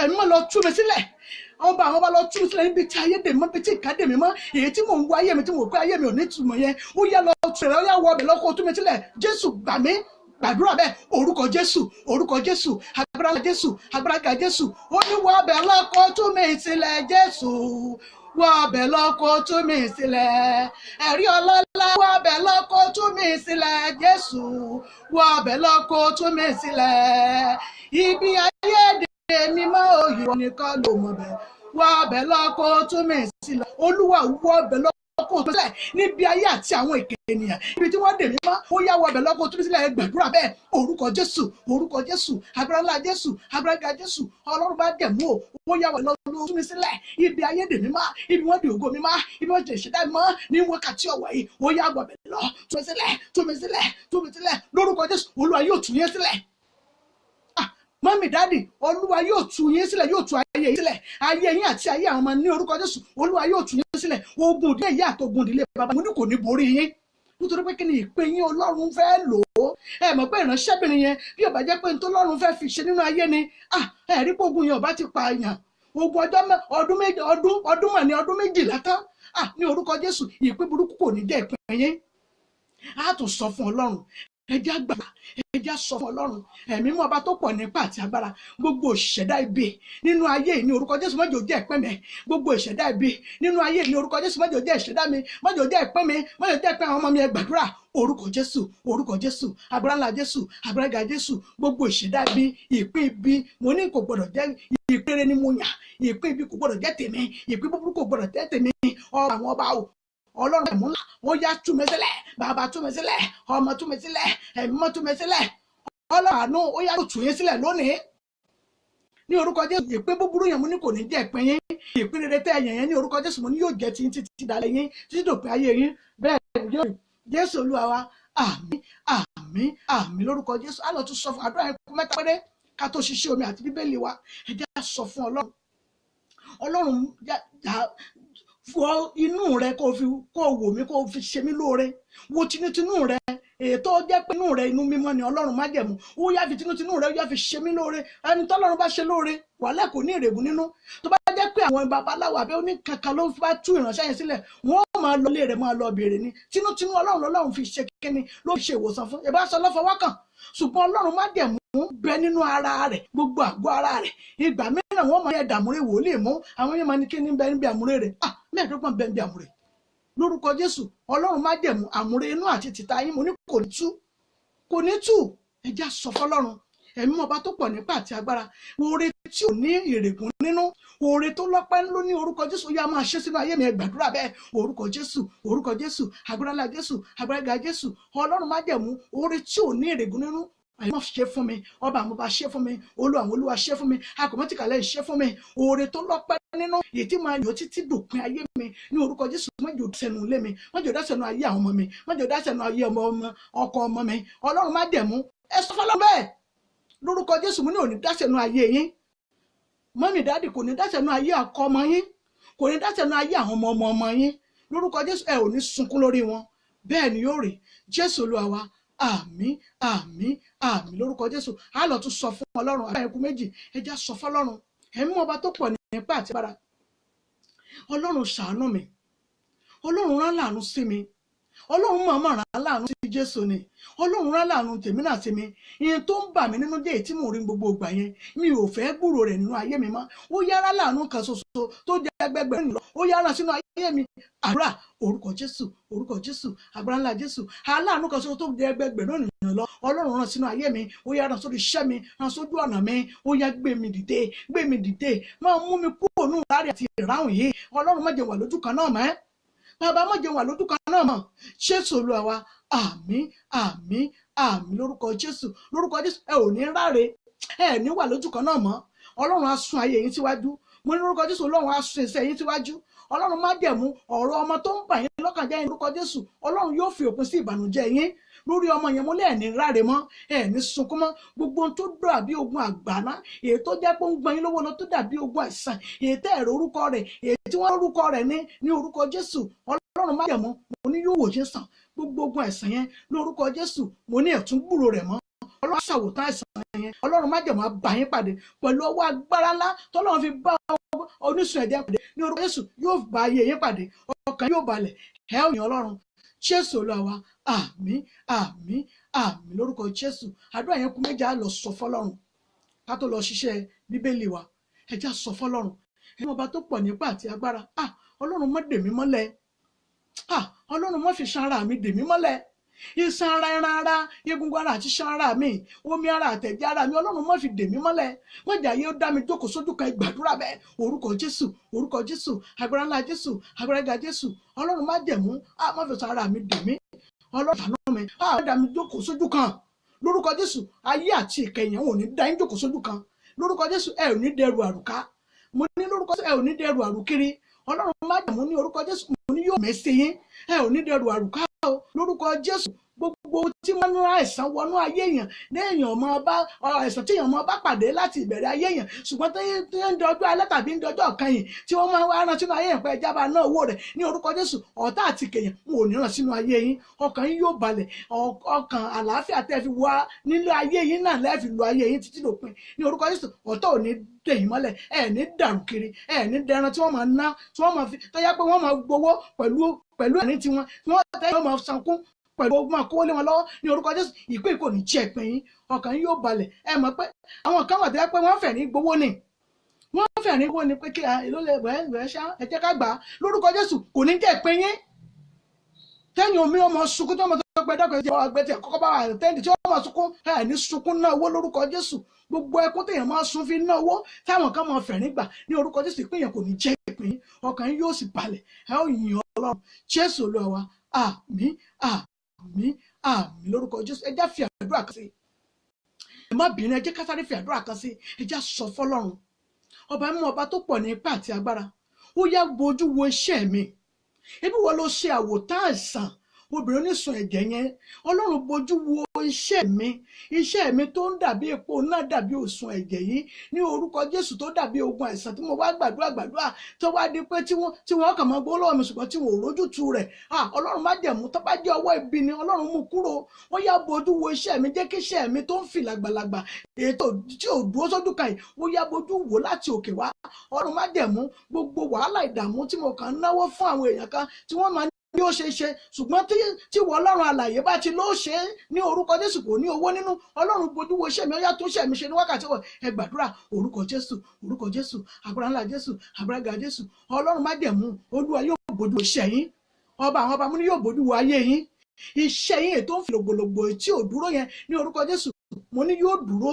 Ẹ̀mí mọ́, lọ tú mi sílẹ̀. Ọba àwọn ọba, lọ tú mi sílẹ̀ níbi tí ayé dè mọ́, níbi tí ìka dè mí mọ́, èyí tí mò ń wo ayé mi, tí mò ń pé ayé mi ò ní ìtumọ̀ yẹn. Ó yá, lọ tú rẹ̀, ó yá, wọ ọbẹ̀ lọ́kọ́, tú mi sílẹ̀. Jésù, gbà mí. Gbàdúrà bẹ́ẹ̀. Orúkọ Jésù, orúkọ Jésù, agbára Jésù, agbára ga Jésù. Ó ní wọ ọbẹ̀ lọ́kọ́, tú mi sílẹ̀. Jésù, wọ ọbẹ̀ lọ́kọ́, tú mi sílẹ̀. Ẹ̀rí ọlọ́lá, wọ ọbẹ̀ lọ́kọ́, tú mi sílẹ̀. Jésù, wọ ọbẹ̀ lọ́kọ́, tú mi sílẹ̀. Ibi ayé dè mí mọ́, òyìnbó nìkan ló mọ̀ bẹ́ẹ̀. Wọ ọbẹ̀ lọ́kọ́, tú mi sílẹ̀. Olúwa, wọ ọbẹ̀ lọ́kọ́, tú mi sílẹ̀ níbi ayé àti àwọn èké ènìyàn, ibi tí wọ́n dè mí mọ́. Ó yá, wọ ọbẹ̀ lọ́kọ́, tú mi sílẹ̀. Gbàdúrà bẹ́ẹ̀. Orúkọ Jésù, orúkọ Jésù, agbára ńlá Jésù, agbára ga Jésù. Ọlọ́run májẹ̀mú o, ó yá, wọ lọ́kọ́, tú mi sílẹ̀. Ibi ayé dè mí mọ́, ibi wọ́n dè ògo mi mọ́, ibi wọ́n dè ìṣẹ̀dá mi mọ́ ní wákàtí ọ̀wọ̀ yìí, ó yá, wọ ọbẹ̀ lọ, tú mi sílẹ̀, tú mi sílẹ̀, tú mi sílẹ̀ lórúkọ Jésù. Olúwa yóò tú yín sílẹ̀. Mummy, daddy, Olúwa yóò tú yín sílẹ̀, yóò tú ayé yín sílẹ̀, ayé yín àti ayé àwọn ọmọ ní orúkọ Jésù. Olúwa yóò tú yín sílẹ̀. Ogun ìdílé ìyá àti ogun ìdílé bàbá, mo ní kò ní borí yín, nítorí pé kí ni ìpè yín, Ọlọ́run fẹ́ lò ó. Ẹ mọ̀ pé ìránṣẹ́bìnrin yẹn, bí ó bá jẹ́ pé ní tó Ọlọ́run fẹ́ fi ṣe nínú ayé ni, ẹ rí pé ogun yẹn ò bá ti pa àyàn. Ogun ọjọ́ ọdún méjì, ọdún ọdún mọ̀ ní ọdún 12 tán. Ní orúkọ Jésù, ìpín burúkú kò ní jẹ́ ìpín yín. A tún sọ fún Ọlọ́run. Ẹ jẹ́ àgbà, ẹ jẹ́ sọ fún Ọlọ́run ẹ̀mí mọ́, ọba tó pọ̀ nípa àti agbára, gbogbo ìṣẹ̀dá ibi nínú ayé ní orúkọ Jésù, má jẹ́ ó jẹ́ ìpín mi. Gbogbo ìṣẹ̀dá ibi nínú ayé ní orúkọ Jésù, má jẹ́ ó jẹ́ ìṣẹ̀dá mi, má jẹ́ ó jẹ́ ìpín mi, má jẹ́ ó jẹ́ ìpín àwọn ọmọ mi. Ẹ gbàdúrà. Orúkọ Jésù, orúkọ Jésù, agbára ńlá Jésù, agbára ga Jésù. Gbogbo ìṣẹ̀dá ibi, ìpín ibi, mo ní kò gbọdọ̀ jẹ́ ìpínrere ni mo yàn. Ìpín ibi kò gbọdọ̀ jẹ́ tèmi, ìpín búburú kò gbọdọ̀ jẹ́ tèmi. Ọba àwọn ọba o, Ọlọ́run ẹ̀mú ńlá, ó yá, tú mi sílẹ̀. Bàbá, tú mi sílẹ̀. Ọmọ, tú mi sílẹ̀. Ẹ̀mí mọ́, tú mi sílẹ̀. Ọlọ́run àánú, ó yá, tú yín sílẹ̀ lónìí ní orúkọ Jésù. Ìpín búburú yẹn, mo ní kò ní jẹ́ ìpín yín. Ìpín rere tẹ́ ẹ̀yàn yẹn ní orúkọ Jésù, mo ní yóò jẹ́ tiyín títí dalẹ̀ yín, títí dòpin ayé yín. Bẹ́ẹ̀ yóò. Jésù Olúwa wa, àmín, àmín, àmín lórúkọ Jésù. Á lọ tún sọ fún àdúrà yẹn kú mẹ́ta péré ká tó ṣiṣẹ́ omi àti Bíbélì wa. Ẹ jẹ́ á sọ fún Ọlọ́run. Ọlọ́run fọ inú rẹ kó fi kó wò mí, kó fi ṣe mí lóore. Wo tinútinú rẹ, ètò jẹ́ pé inú rẹ inú mímọ́ ni. Ọlọ́run májẹ̀mú, ó yá fi tinútinú rẹ, ó yá fi ṣe mí lóore. Ẹni tọ́lọ́run bá ṣe lóore, wàhálà kò ní ìrègùn nínú. Tó bá jẹ́ pé àwọn babaláwo àbẹ́ oníkankan ló bá tú ìránṣẹ́ yẹn sílẹ̀, wọ́n máa lọ ilé rẹ̀, máa lọ béèrè ni. Tinútinú Ọlọ́run lọ́lọ́run fi ṣe kíni, ló fi ṣe ìwòsàn fún ìbáṣọ lọ́fọwọ́kàn. Ṣùgbọ́n Ọlọ́run májẹ̀mú bẹ nínú ara rẹ̀, gbogbo àgọ́ ara rẹ̀. Ìgbà mìíràn wọ́n máa yẹ dàmúrè wòlíì mú àwọn yẹn máa ní kí ní bẹ níbi àmúrè rẹ̀. Ah, 25 bẹ níbi àmúrè lórúkọ Jésù. Ọlọ́run májẹ̀mú, àmúrè inú àti tìta yín, mo ní kò ní tú, kò ní tú. Ẹja sọ fọlọ́run ẹ̀mí ọba tó pọ̀ nípa àti agbára, oore tí ò ní ìrègùn nínú, oore tó lọ́pẹ́ ló ní orúkọ Jésù, ó yá máa ṣe sínú ayé mi. Ẹ gbàdúrà bẹ́ẹ̀. Orúkọ Jésù, orúkọ Jésù, agbára ńlá Jésù, agbára ga Jésù. Ọlọ́run májẹ̀mú, oore tí ò ní ìrègùn nínú, àyẹ̀mọ́ ṣe fún mi. Ọba àwọn ọba ṣe fún mi, olú àwọn olúwa ṣe fún mi, akọ̀mọ́tìkàlẹ̀ ṣe fún mi. Oore tó lọ́pẹ́ nínú, èyí tí máa yọ títí dòpin ayé mi ní orúkọ Jésù. Má jò sẹ́nu ilé mi, má jò dásẹ̀nu ayé àwọn ọmọ mi, má jò dásẹ̀nu ayé ọmọ ọmọ ọkọ ọmọ mi. Ọlọ́run májẹ̀mú, ẹ sọ fọlọ́ bẹ́ẹ̀ lórúkọ Jésù. Mo ní òní dásẹ̀nu ayé yín, mọ́mì dáàdì, kò ní dásẹ̀nu ayé ọkọ ọmọ yín, kò ní dásẹ̀nu ayé àwọn ọmọ ọmọ ọmọ yín lórúkọ Jésù. Ẹ ò ní sunkún lórí wọn, bẹ́ẹ̀ ni yóò rí. Jésù Olúwa wa, àmín, àmín, àmín lórúkọ Jésù. A lọ tún sọ fún Ọlọ́run àbá ẹ̀kú méjì. Ẹja sọ fọ́lọ́run ẹ̀mí ọba tó pọ̀ nípa àti agbára. Ọlọ́run ṣàánú mi, Ọlọ́run rán láàánú sí mi. Ọlọ́run mọ̀ọ́mọ̀ rán láàánú sí Jésù ni. Ọlọ́run rán láàánú tèmi náà sí mi. Ìyẹn tó ń bà mí nínú jẹ́ èyí tí mò ń rí gbogbo ìgbà yẹn, mi ò fẹ́ gbúrò rẹ̀ nínú ayé mi mọ́. Ó yára láàánú kan ṣoṣo tó jẹ́ ẹgbẹgbẹ̀rún lọ, ó yára sínú ayé mi. Àdúrà. Orúkọ Jésù, orúkọ Jésù, agbára ńlá Jésù. Aláàánú kan ṣoṣo tó jẹ́ ẹgbẹgbẹ̀rún ènìyàn lọ, Ọlọ́run rán sínú ayé mi. Ó yára sórí iṣẹ́ mi, rán sójú ọ̀nà mi. Ó yá gbé mi dìde, gbé mi dìde, máa mú mi kúrò nù láàrin àti ìráhùn yìí. Ọlọ́run má jẹ́ wà lójú kan náà mọ́, bàbá má jẹ́ wà lójú kan náà mọ́. Jésù Olúwa wa, àmín, àmín, àmín lórúkọ Jésù. Lórúkọ Jésù, ẹ ò ní ráre, ẹ ní wà lójú kan náà mọ́. Ọlọ́run á sún ayé yín síwájú. Mo ní lórúkọ Jésù, Ọlọ́run á sún iṣẹ́ yín síwájú. Ọlọ́run májẹ̀mú, ọ̀rọ̀ ọmọ tó ń bà yín lọ́kàn jẹ́ lórúkọ Jésù, Ọlọ́run yóò fi òpin sí ìbànújẹ́ yín lórí ọmọ yẹn. Mo lẹ́ẹ̀ní ráre mọ́, ẹ̀ẹ́ní sunkún mọ́. Gbogbo ohun tó dàbí ogun àgbàná, èyí tó jẹ́ pé ó ń gbọ́n yín lówó lọ, tó dàbí ogun àìsàn, èyí tẹ́ ẹ̀rọ orúkọ rẹ̀, èyí tí wọ́n orúkọ rẹ̀ ní orúkọ Jésù, Ọlọ́run májẹ̀mú, mo ní yóò wò ṣe sàn gbogbo ogun àìsàn yẹn lórúkọ Jésù. Mo ní ẹ̀tún gbúrò rẹ̀ mọ́. Ọlọ́run ṣàwòtán àìsàn yẹn. Ọlọ́run májẹ̀mú á bá yín pàdé pẹ̀lú ọwọ́ agbára ńlá tọ́lọ́run fi bá onísun ẹ̀jẹ̀ pàdé ní orúkọ Jésù. Yóò bá ayé yín pàdé, ọkàn yóò balẹ̀, ẹ ó yìn Ọlọ́run. Jésù Olúwa wa, àmín, àmín, àmín lórúkọ Jésù. Àdúrà yẹn kú méjì. Á lọ sọ fọ́lọ́run ká tó lọ ṣiṣẹ́ Bíbélì wa. Ẹ já sọ fọ́lọ́run ẹni ọba tó pọ̀ nípa àti agbára. Ah, Ọlọ́run má dè mí mọ́lẹ̀. Ah, Ọlọ́run má fi ṣan ara mi dè mí mọ́lẹ̀. Iṣan ara, ẹran ara, egungun ara àti iṣan ara mi, omi ara àtẹ̀jẹ́ ara mi, Ọlọ́run má fi dè mí mọ́lẹ̀. Wọ́n jà yé ó dá mi jókòó sójú kan. Ìgbàdúrà bẹ́ẹ̀. Orúkọ Jésù, orúkọ Jésù, agbára ńlá Jésù, agbára ga Jésù. Ọlọ́run májẹ̀mú, á má fi ṣan ara mi dè mí. Ọlọ́run ṣàánú mi, á má dá mi jókòó sójú kan lórúkọ Jésù. Ayé àti ìkẹyìn ò ní dá yín jókòó sójú kan lórúkọ Jésù. Ẹ ò ní dẹrù àrùká. Mo ní lórúkọ Jésù, ẹ ò ní dẹrù àrùkiri. Ọlọ́run májẹ̀mú ní orúkọ Jésù, mo ní yóò mẹ́sẹ̀ yín. Ẹ ò ní dẹrù àrùká o lórúkọ Jésù. Gbogbo tí wọ́n ń rán àìsàn wọnú ayé èèyàn ní èèyàn máa bá àìsàn tí èèyàn máa bá pàdé láti ìbẹ̀rẹ̀ ayé èèyàn, ṣùgbọ́n tí ń dọjọ́ alẹ́ tàbí ń dọjọ́ kan yìí tí wọ́n máa wá rán sínú ayé èèyàn pé ẹja bá ná owó rẹ̀ ní orúkọ Jésù, ọ̀tá àti kèèyàn ń ò ní ràn sínú ayé yín. Ọkàn yín yóò balẹ̀. Ọkàn àlàáfíà tẹ́ fi wá nílé ayé yín náà lẹ́ẹ̀ fi lo ayé yín títí dòpin ní orúkọ Jésù. Ọ̀tá ò ní dè yín mọ́lẹ̀. Ẹ̀ ní dàrú kiri, ẹ̀ ní dẹran tí wọ́n máa ná, tí wọ́n máa fi tọ́já pé wọ́n máa gbowó pẹ̀lú ẹ̀rín tiwọn tí wọ́n tẹ́ wọ́n máa sankún pẹ̀lú ogun àkówólé wọn lọ́wọ́ ní orúkọ Jésù. Ìpín kò ní jẹ́ ìpín yín. Ọkàn yín yóò balẹ̀. Ẹ mọ̀ pé àwọn kan wà tẹ́ pé wọ́n fẹ̀ ní gbowó ni, wọ́n fẹ̀ ní gbowó ni pé kí èló lè wẹ́ wẹ́ ṣá, ẹ jẹ́ ká gbà á. Lórúkọ Jésù, kò ní jẹ́ ìpín yín. Tẹ́yìn omi ọmọ sunkún tí wọ́n mọ̀ tó pẹ́ dákọ̀ ẹ̀ ọgbẹ́ tí àkọ́kọ́ bá wà tẹ́ǹdì tí wọ́n mọ̀ sunkún, ẹ̀ ní sunkún náà owó lórúkọ Jésù. Gbogbo ẹkún téèyàn máa sun fi ná owó táwọn kan máa fẹ̀rín gbà ní orúkọ Jésù, ìpín yẹn kò ní jẹ́ ìpín. Ọkàn yín yóò sì balẹ̀, ẹ ó yìn Ọlọ́run. Jésù Olúwa wa, àmín, àmín, àmín lórúkọ Jésù. Ẹ já fi àdúrà kan sí. Ẹ má bínú, ẹ jẹ́ ká sáré fi àdúrà kan sí. Ẹ já sọ fọ́lọ́run ọba mú ọba tó pọ̀ ní ipá àti agbára. Ó yá, bojú wo iṣẹ́ mi. Ebi wọ́n ló ṣe àwòtán àìsàn Obìnrin onísun ẹ̀jẹ̀ yẹn, Ọlọ́run bojú wo iṣẹ́ mi, iṣẹ́ mi tó ń dàbí epo náà dàbí òsùn ẹ̀jẹ̀ yìí ní orúkọ Jésù, tó dàbí ogun àìsàn tí mo wá gbàdúrà gbàdúrà tó wá di pé tí wọ́n kàn máa gbọ́ lọ́wọ́ mi ṣùgbọ́n tí wọ́n ò rójútu rẹ̀. Ọlọ́run májẹ̀mú, tó bá jẹ́ ọwọ́ ibi ni Ọlọ́run mú kúrò. Ó yá bojú wo iṣẹ́ mi, jẹ́ kí iṣẹ́ mi tó ń fi làgbàlagbà ètò tí ò dúró sójú kan yìí, ó yá bojú wò láti òkè wá. Ọlọ́run májẹ̀mú, gbogbo wàhálà ìdààmú tí mo kàn ń náwó fún àwọn èèyàn kan tí wọ́n máa ní ó ṣe é ṣe, ṣùgbọ́n tí wọ́n Ọlọ́run alàyè bá ti ló ṣe é ní orúkọ Jésù, kò ní owó nínú. Ọlọ́run bojú wo iṣẹ́ mi, ó yá tó ṣe mi ṣe ní wákàtí wọ̀. Ẹ gbàdúrà, orúkọ Jésù, orúkọ Jésù, agbára ńlá Jésù, agbára ga Jésù. Ọlọ́run májẹ̀mú, Olúwa yóò bojú wo iṣẹ́ yín. Ọba àwọn ọba mú ní yóò bojú wo ayé yín. Iṣẹ́ yín ètò ń fi lògbòlògbò tí ò dúró yẹn ní orúkọ Jésù, mo ní yóò dúró.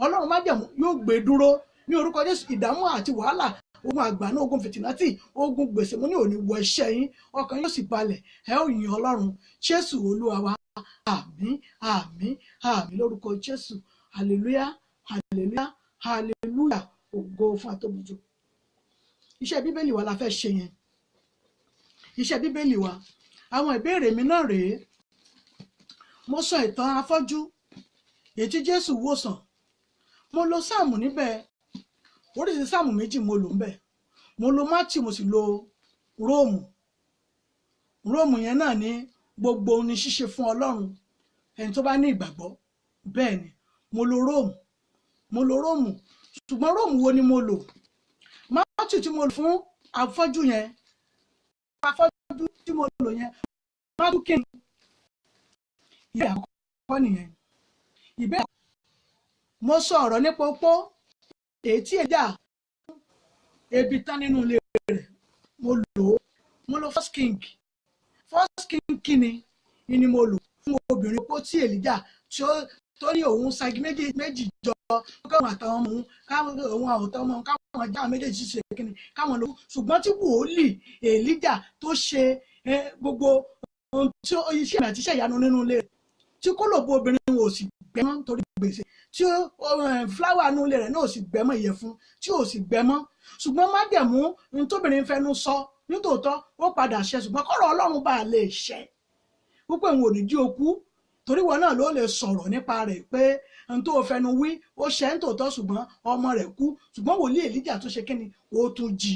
Ọlọ́run májẹ̀mú yóò gbé dúró ní orúkọ Jésù. Ìdààmú àti wàhálà, ogun àgbàná, ogun fìtìnátì, ogun gbèsè, mo ní òní wọ iṣẹ́ yín, ọkàn yóò sì balẹ̀, ẹ ó yìn Ọlọ́run. Jésù Olúwa wa, àmín, àmín, àmín lórúkọ Jésù. Hallelujah, hallelujah, hallelujah, ògo fún àtòbùjù. Iṣẹ́ Bíbélì wa la fẹ́ ṣe yẹn, iṣẹ́ Bíbélì wa. Àwọn ìbéèrè mi náà rèé. Mo sọ ìtàn afọ́jú èyí tí Jésù wòsàn. Mo lo sáàmù níbẹ̀, oríṣi sáàmù méjì mo lò ńbẹ̀. Mo lo Matthew, mo sì lo Róòmù. Róòmù yẹn náà ní gbogbo ohun ní ṣíṣe fún Ọlọ́run ẹni tó bá ní ìgbàgbọ́. Bẹ́ẹ̀ ni mo lo Róòmù, mo lo Róòmù. Ṣùgbọ́n Róòmù wo ni mo lò? Matthew tí mo lò fún afọ́jú yẹn, afọ́jú tí mo lò yẹn, Matthew kí ni? Ìbéèrè àkọ́kọ́ nìyẹn. Ìbéèrè mo sọ ọ̀rọ̀ nípa opó èyí tí èjà ebi tán nínú ilé rẹ̀, mo lò ó. Mo lo First King. First King kíni ni mo lò fún obìnrin opó tí Èlíjà tó ní òun sagi méjì méjì jọ, káwọn àtàwọn ọmọ òun, káwọn òun àtàwọn ọmọ òun, káwọn já méjèèjì ṣe kíni, káwọn lò ó. Ṣùgbọ́n tí wòlíì Èlíjà tó ṣe gbogbo ohun tí iṣẹ́ àti iṣẹ́ ìyanu nínú ilé rẹ̀, tí kò lò bo obìnrin ò sì gbẹ́mọ́ torí gbèsè, tí fúláwà nínú ilé rẹ̀ náà ò sì gbẹ́mọ́, ìyẹ̀fun tí ò sì gbẹ́mọ́. Ṣùgbọ́n májẹ̀mú ní tóbìnrin fẹnu sọ nítòótọ́ ó padà ṣẹ, ṣùgbọ́n kọ́rọ̀ Ọlọ́run bá lè ṣẹ wípé òun ò ní jí okú, torí wọn náà ló lè sọ̀rọ̀ nípa rẹ̀ pé n tó fẹnu wí ó ṣẹ nítòótọ́, ṣùgbọ́n ọmọ rẹ̀ kú. Ṣùgbọ́n wòlíì Èlíjà tó ṣe kíni, ó tún jí.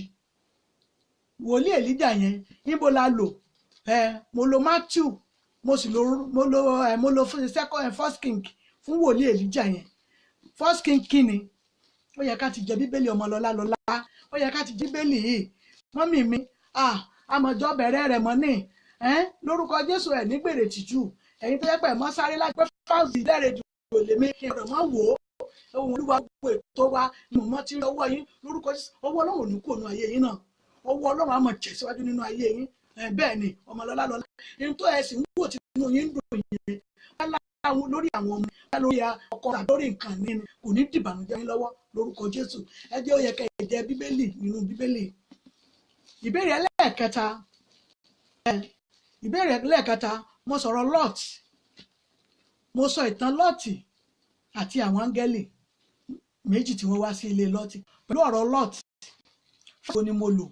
Wòlíì Èlíjà yẹn níbo la lò? Mo lo Matthew, mo sì lo mo lo second First King fún wòlíì Èlíjà yẹn. First King kíni? Ó yẹ ká ti jẹ Bíbélì ọmọ lọ́lá lọ́lá, ó yẹ ká ti jẹ Bíbélì yìí. Mọ́mì mi, àmọ̀jọ bẹ̀rẹ̀ rẹ̀ mọ́ ní lórúkọ Jésù ẹ̀ nígbèrè tìjú. Ẹ̀yin tó yẹ pé mọ́ sáré láti pé fáǹsì lẹ́rẹ̀ẹ́ jù lè mí kí ọ̀rọ̀ mọ́ wò ó. Ohun Olúwa gbogbo ètò wa ni mo mọ́ ti rí ọwọ́ yín lórúkọ Jésù. Ọwọ́ Ọlọ́run ò ní kúrò nínú ayé yín náà, ọwọ́ Ọlọ́run á máa tẹ̀ síwájú nínú ayé yín. Bẹ́ẹ̀ ni ọmọlọ́lá lọ́lá ní tó ẹ sì ń wò tí inú yín ń dùn yẹn lórí àwọn ọmọ lórí ọkọ tàbí lórí nǹkan ní ni kò ní dìbànújẹ́ yín lọ́wọ́ lórúkọ Jésù. Ẹ jẹ́ ó yẹ kẹ́ ẹ jẹ Bíbélì nínú Bíbélì. Ìbéèrè ẹlẹ́ẹ̀kẹta, ìbéèrè ẹlẹ́ẹ̀kẹta, mo sọ̀rọ̀ Lot. Mo sọ ìtàn Lọ́ọ̀tì àti àwọn áńgẹ́lì méjì tí wọ́n wá sí ilé Lọ́ọ̀tì. Pẹ̀lú ọ̀rọ̀ Lot fún ni mo lò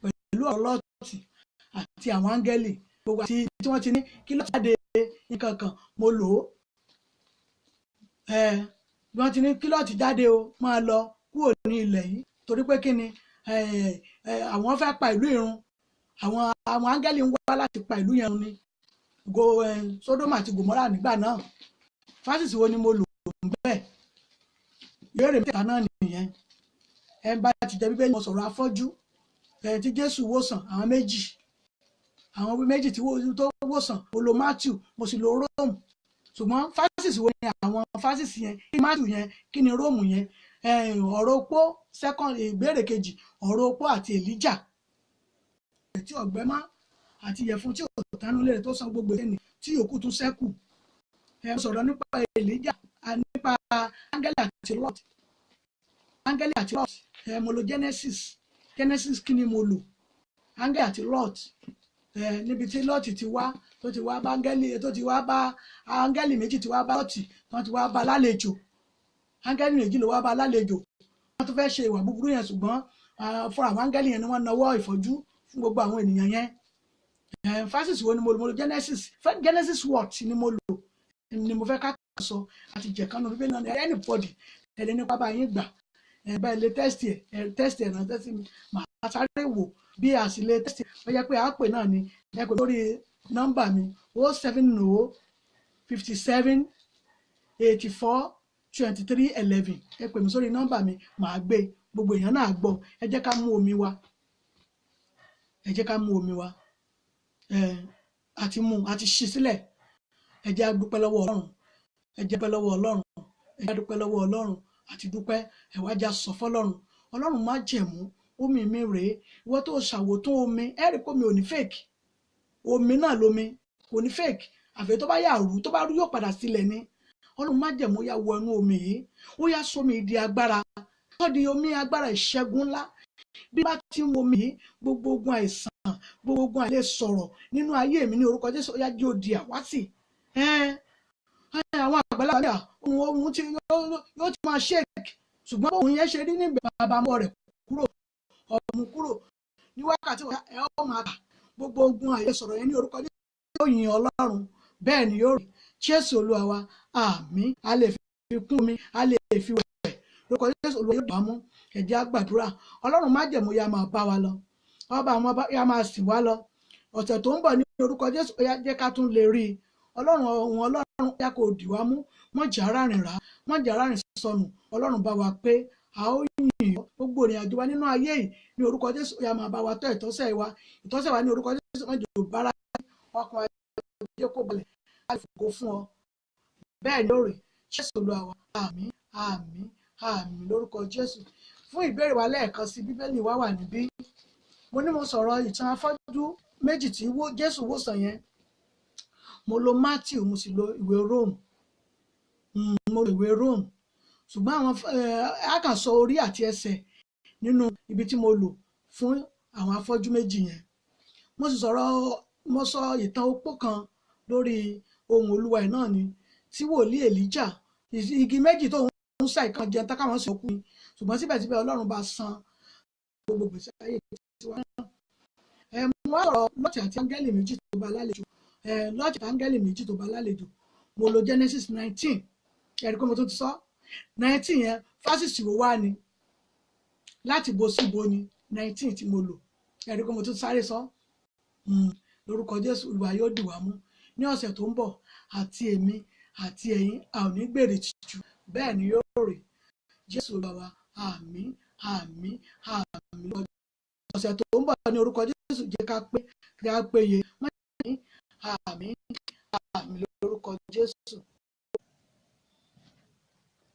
pẹ̀lú ọ̀rọ̀ Lọ́ọ̀tì àti àwọn áńgẹ́lì gbogbo àti tí wọ́n ti ní kí Lọ́ọ̀tì jáde nǹkan kan, mo lò ó. Bí wọ́n ti ní kí Lọ́ọ̀tì jáde o, máa lọ kúrò ní ilẹ̀ yìí torí pé kí ni àwọn fẹ́ pa ìlú ìrun, àwọn áńgẹ́lì ń wá láti pa ìlú yẹn ni go Sódómù àti Gòmórà nígbà náà. Fásitì wo ni mo lò ń bẹ́ẹ̀? Ìbéèrè mẹ́ta náà nìyẹn. Ẹ bá ti jẹ Bíbélì, mo sọ̀rọ̀ afọ́jú tí Jésù wòsàn, àwọn méjì, àwọn méjì tí tó wòsàn, mo lo Matthew, mo sì lo Róòmù. Ṣùgbọ́n fásitì wo ni àwọn fásitì yẹn? Kí ni Matthew yẹn? Kí ni Róòmù yẹn? Ọ̀rọ̀ opó second ìbéèrè kejì, ọ̀rọ̀ opó àti Èlíjà tí ọ̀gbẹ́ má àti ìyẹ̀fun tí òtánú lè tó san gbogbo ẹni tí yòókù tún ṣẹ́kù. Ẹ sọ̀rọ̀ nípa Èlíjà, nípa áńgẹ́lì àti Lot. Áńgẹ́lì àti Lot, mo lo Genesis. Genesis kí ni mo lò? Áńgẹ́lì àti Lot, níbi tí Lot ti wá, tó ti wá bá áńgẹ́lì, tó ti wá bá áńgẹ́lì méjì ti wá bá Lot, tó ti wá bá lálejò. Áńgẹ́lì méjì ló wá bá lálejò. Wọ́n tún fẹ́ ṣe ìwà búburú yẹn, ṣùgbọ́n fún àwọn áńgẹ́lì yẹn ni wọ́n nawọ́ ìfọ́jú fún gbogbo àwọn ènìyàn yẹn. Verses wo ni mo lò? Mo lò Genesis. Genesis what ni mo lò ni mo fẹ́ ká sọ àti jẹ̀kánu Bíbélì náà. Anybody ẹ̀lẹ́ nípa bá yín gbà ẹ̀ bá ilé test ẹ̀, test ẹ̀ ránṣẹ́ sí mi, màá sáré wò bí a sì lè test ẹ̀. Ó yẹ pé àápè náà ni ẹ pè lórí nọ́mbà mi, 070 57 84 23 11. Ẹ pè mí sórí nọ́mbà mi, màá gbé, gbogbo èèyàn náà gbọ́. Ẹ jẹ́ ká mú omi wa, ẹ jẹ́ ká mú omi wa. Ẹ àti mú àti ṣí sílẹ̀. Ẹ jẹ́ á dúpẹ́ lọ́wọ́ Ọlọ́run, ẹ jẹ́ dúpẹ́ lọ́wọ́ Ọlọ́run, ẹ jẹ́ dúpẹ́ lọ́wọ́ Ọlọ́run. Àti dúpẹ́, ẹ wá já sọ fọ́lọ́run. Ọlọ́run májẹ̀mú, omi mi rèé, ìwọ tó ṣàwòtún omi. Ẹ rí pé omi ò ní fake, omi náà lomi kò ní fake, àfẹ́ tó bá yà rú, tó bá rú yóò padà sílẹ̀ ni. Ọlọ́run májẹ̀mú, yà wọ inú omi yìí, ó yá sómi di agbára, ó di omi agbára ìṣẹ́gun ńlá. Bí bá ti ń wo omi yìí, gbogbo ogun àìsàn, gbogbo ogun àìlè sọ̀rọ̀ nínú ayé mi, ní orúkọ Jésù, ó yá jí ó di àwátì. Àwọn àgbàlagbà, ohun tí yóò ti máa shake, ṣùgbọ́n òun yẹn ṣe rí níbẹ̀, bàbá mọ́ rẹ̀ kúrò, ọ̀mù kúrò ní wákàtí ẹ ó máa kà gbogbo ogun àìlè sọ̀rọ̀ yẹn ní orúkọ Jésù, yóò yin Ọlọ́run. Bẹ́ẹ̀ ni yóò rí. Jésù Olúwa wa, àmín. A lè fi kún omi, a lè fi wẹ̀. Lórúkọ Jésù, Olúwa yóò dààmú. Ẹ jẹ́ á gbàdúrà. Ọlọ́run májẹ̀mú, ya máa bá wa lọ, ọba àwọn ọba, ya máa sìn wá lọ. Ọ̀sẹ̀ tó ń bọ̀, ní orúkọ Jésù, ó yá jẹ́ ká tún lè rí i. Ọlọ́run ọ̀hún, Ọlọ́run, yá kó dì wá mú, mọ́ jà rárìn rà, mọ́ jà rárìn sọnù. Ọlọ́run bá wa pé a ó yìn ọ́. Gbogbo ìrìn àjò wa nínú ayé yìí, ní orúkọ Jésù, ó yá máa bá wa tọ́ ìtọ́sẹ̀ wa, ìtọ́sẹ̀ wa, ní orúkọ Jésù. Mọ́ jò bára ọkàn ajé kó balẹ̀, á lè fògo fún ọ. Bẹ́ẹ̀ ni ó rè. Jésù Olúwa wa, àmín, àmín, àmín, lórúkọ Jésù. Fún ìbéèrè wa lẹ́ẹ̀kan sí, Bíbélì wa wà níbí. Mo ní mo sọ̀rọ̀ ìtàn afọ́jú méjì tí Jésù wòsàn yẹn. Mo lo Matthew, mo sì lo ìwé Rome. Mo lo ìwé Rome, ṣùgbọ́n àwọn a kàn sọ orí àti ẹsẹ̀ nínú ibi tí mo lò fún àwọn afọ́jú méjì yẹn. Mo sì sọ̀rọ̀, mo sọ ìtàn opó kan lórí ohun Olúwa ẹ̀ náà ni tí wòlíì Èlíjà, igi méjì tó ń ṣàìkan jẹun táwọn sì kú ni, ṣùgbọ́n síbẹ̀síbẹ̀ Ọlọ́run bá san gbogbo gbèsè ayé tiwa náà. Ẹ mo wá sọ̀rọ̀ Lọ́ọ̀tì àti áńgẹ́lì méjì tó bá lálejò. Ẹ Lọ́ọ̀tì àti áńgẹ́lì méjì tó bá lálejò, mo lo Genesis 19. Ẹ̀rí pé mo tún ti sọ 19 yẹn. Verses wo wá ni, láti bo sí bo ni 19 tí mo lò? Ẹ̀rí pé mo tún sáré sọ. Lórúkọ Jésù, Olúwa yóò dì wá mú. Ní ọ̀sẹ̀ tó ń bọ̀, àti èmi àti ẹ̀yin, a ò ní gbèrè tìjú. Bẹ́ẹ̀ ni yóò rí. Jésù Olúwa wa, àmín, àmín, àmín. Ọ̀sẹ̀ tó ń bọ̀, ní orúkọ Jésù, jẹ́ ká pé, ká péye. Àmín, àmín, lórúkọ Jésù.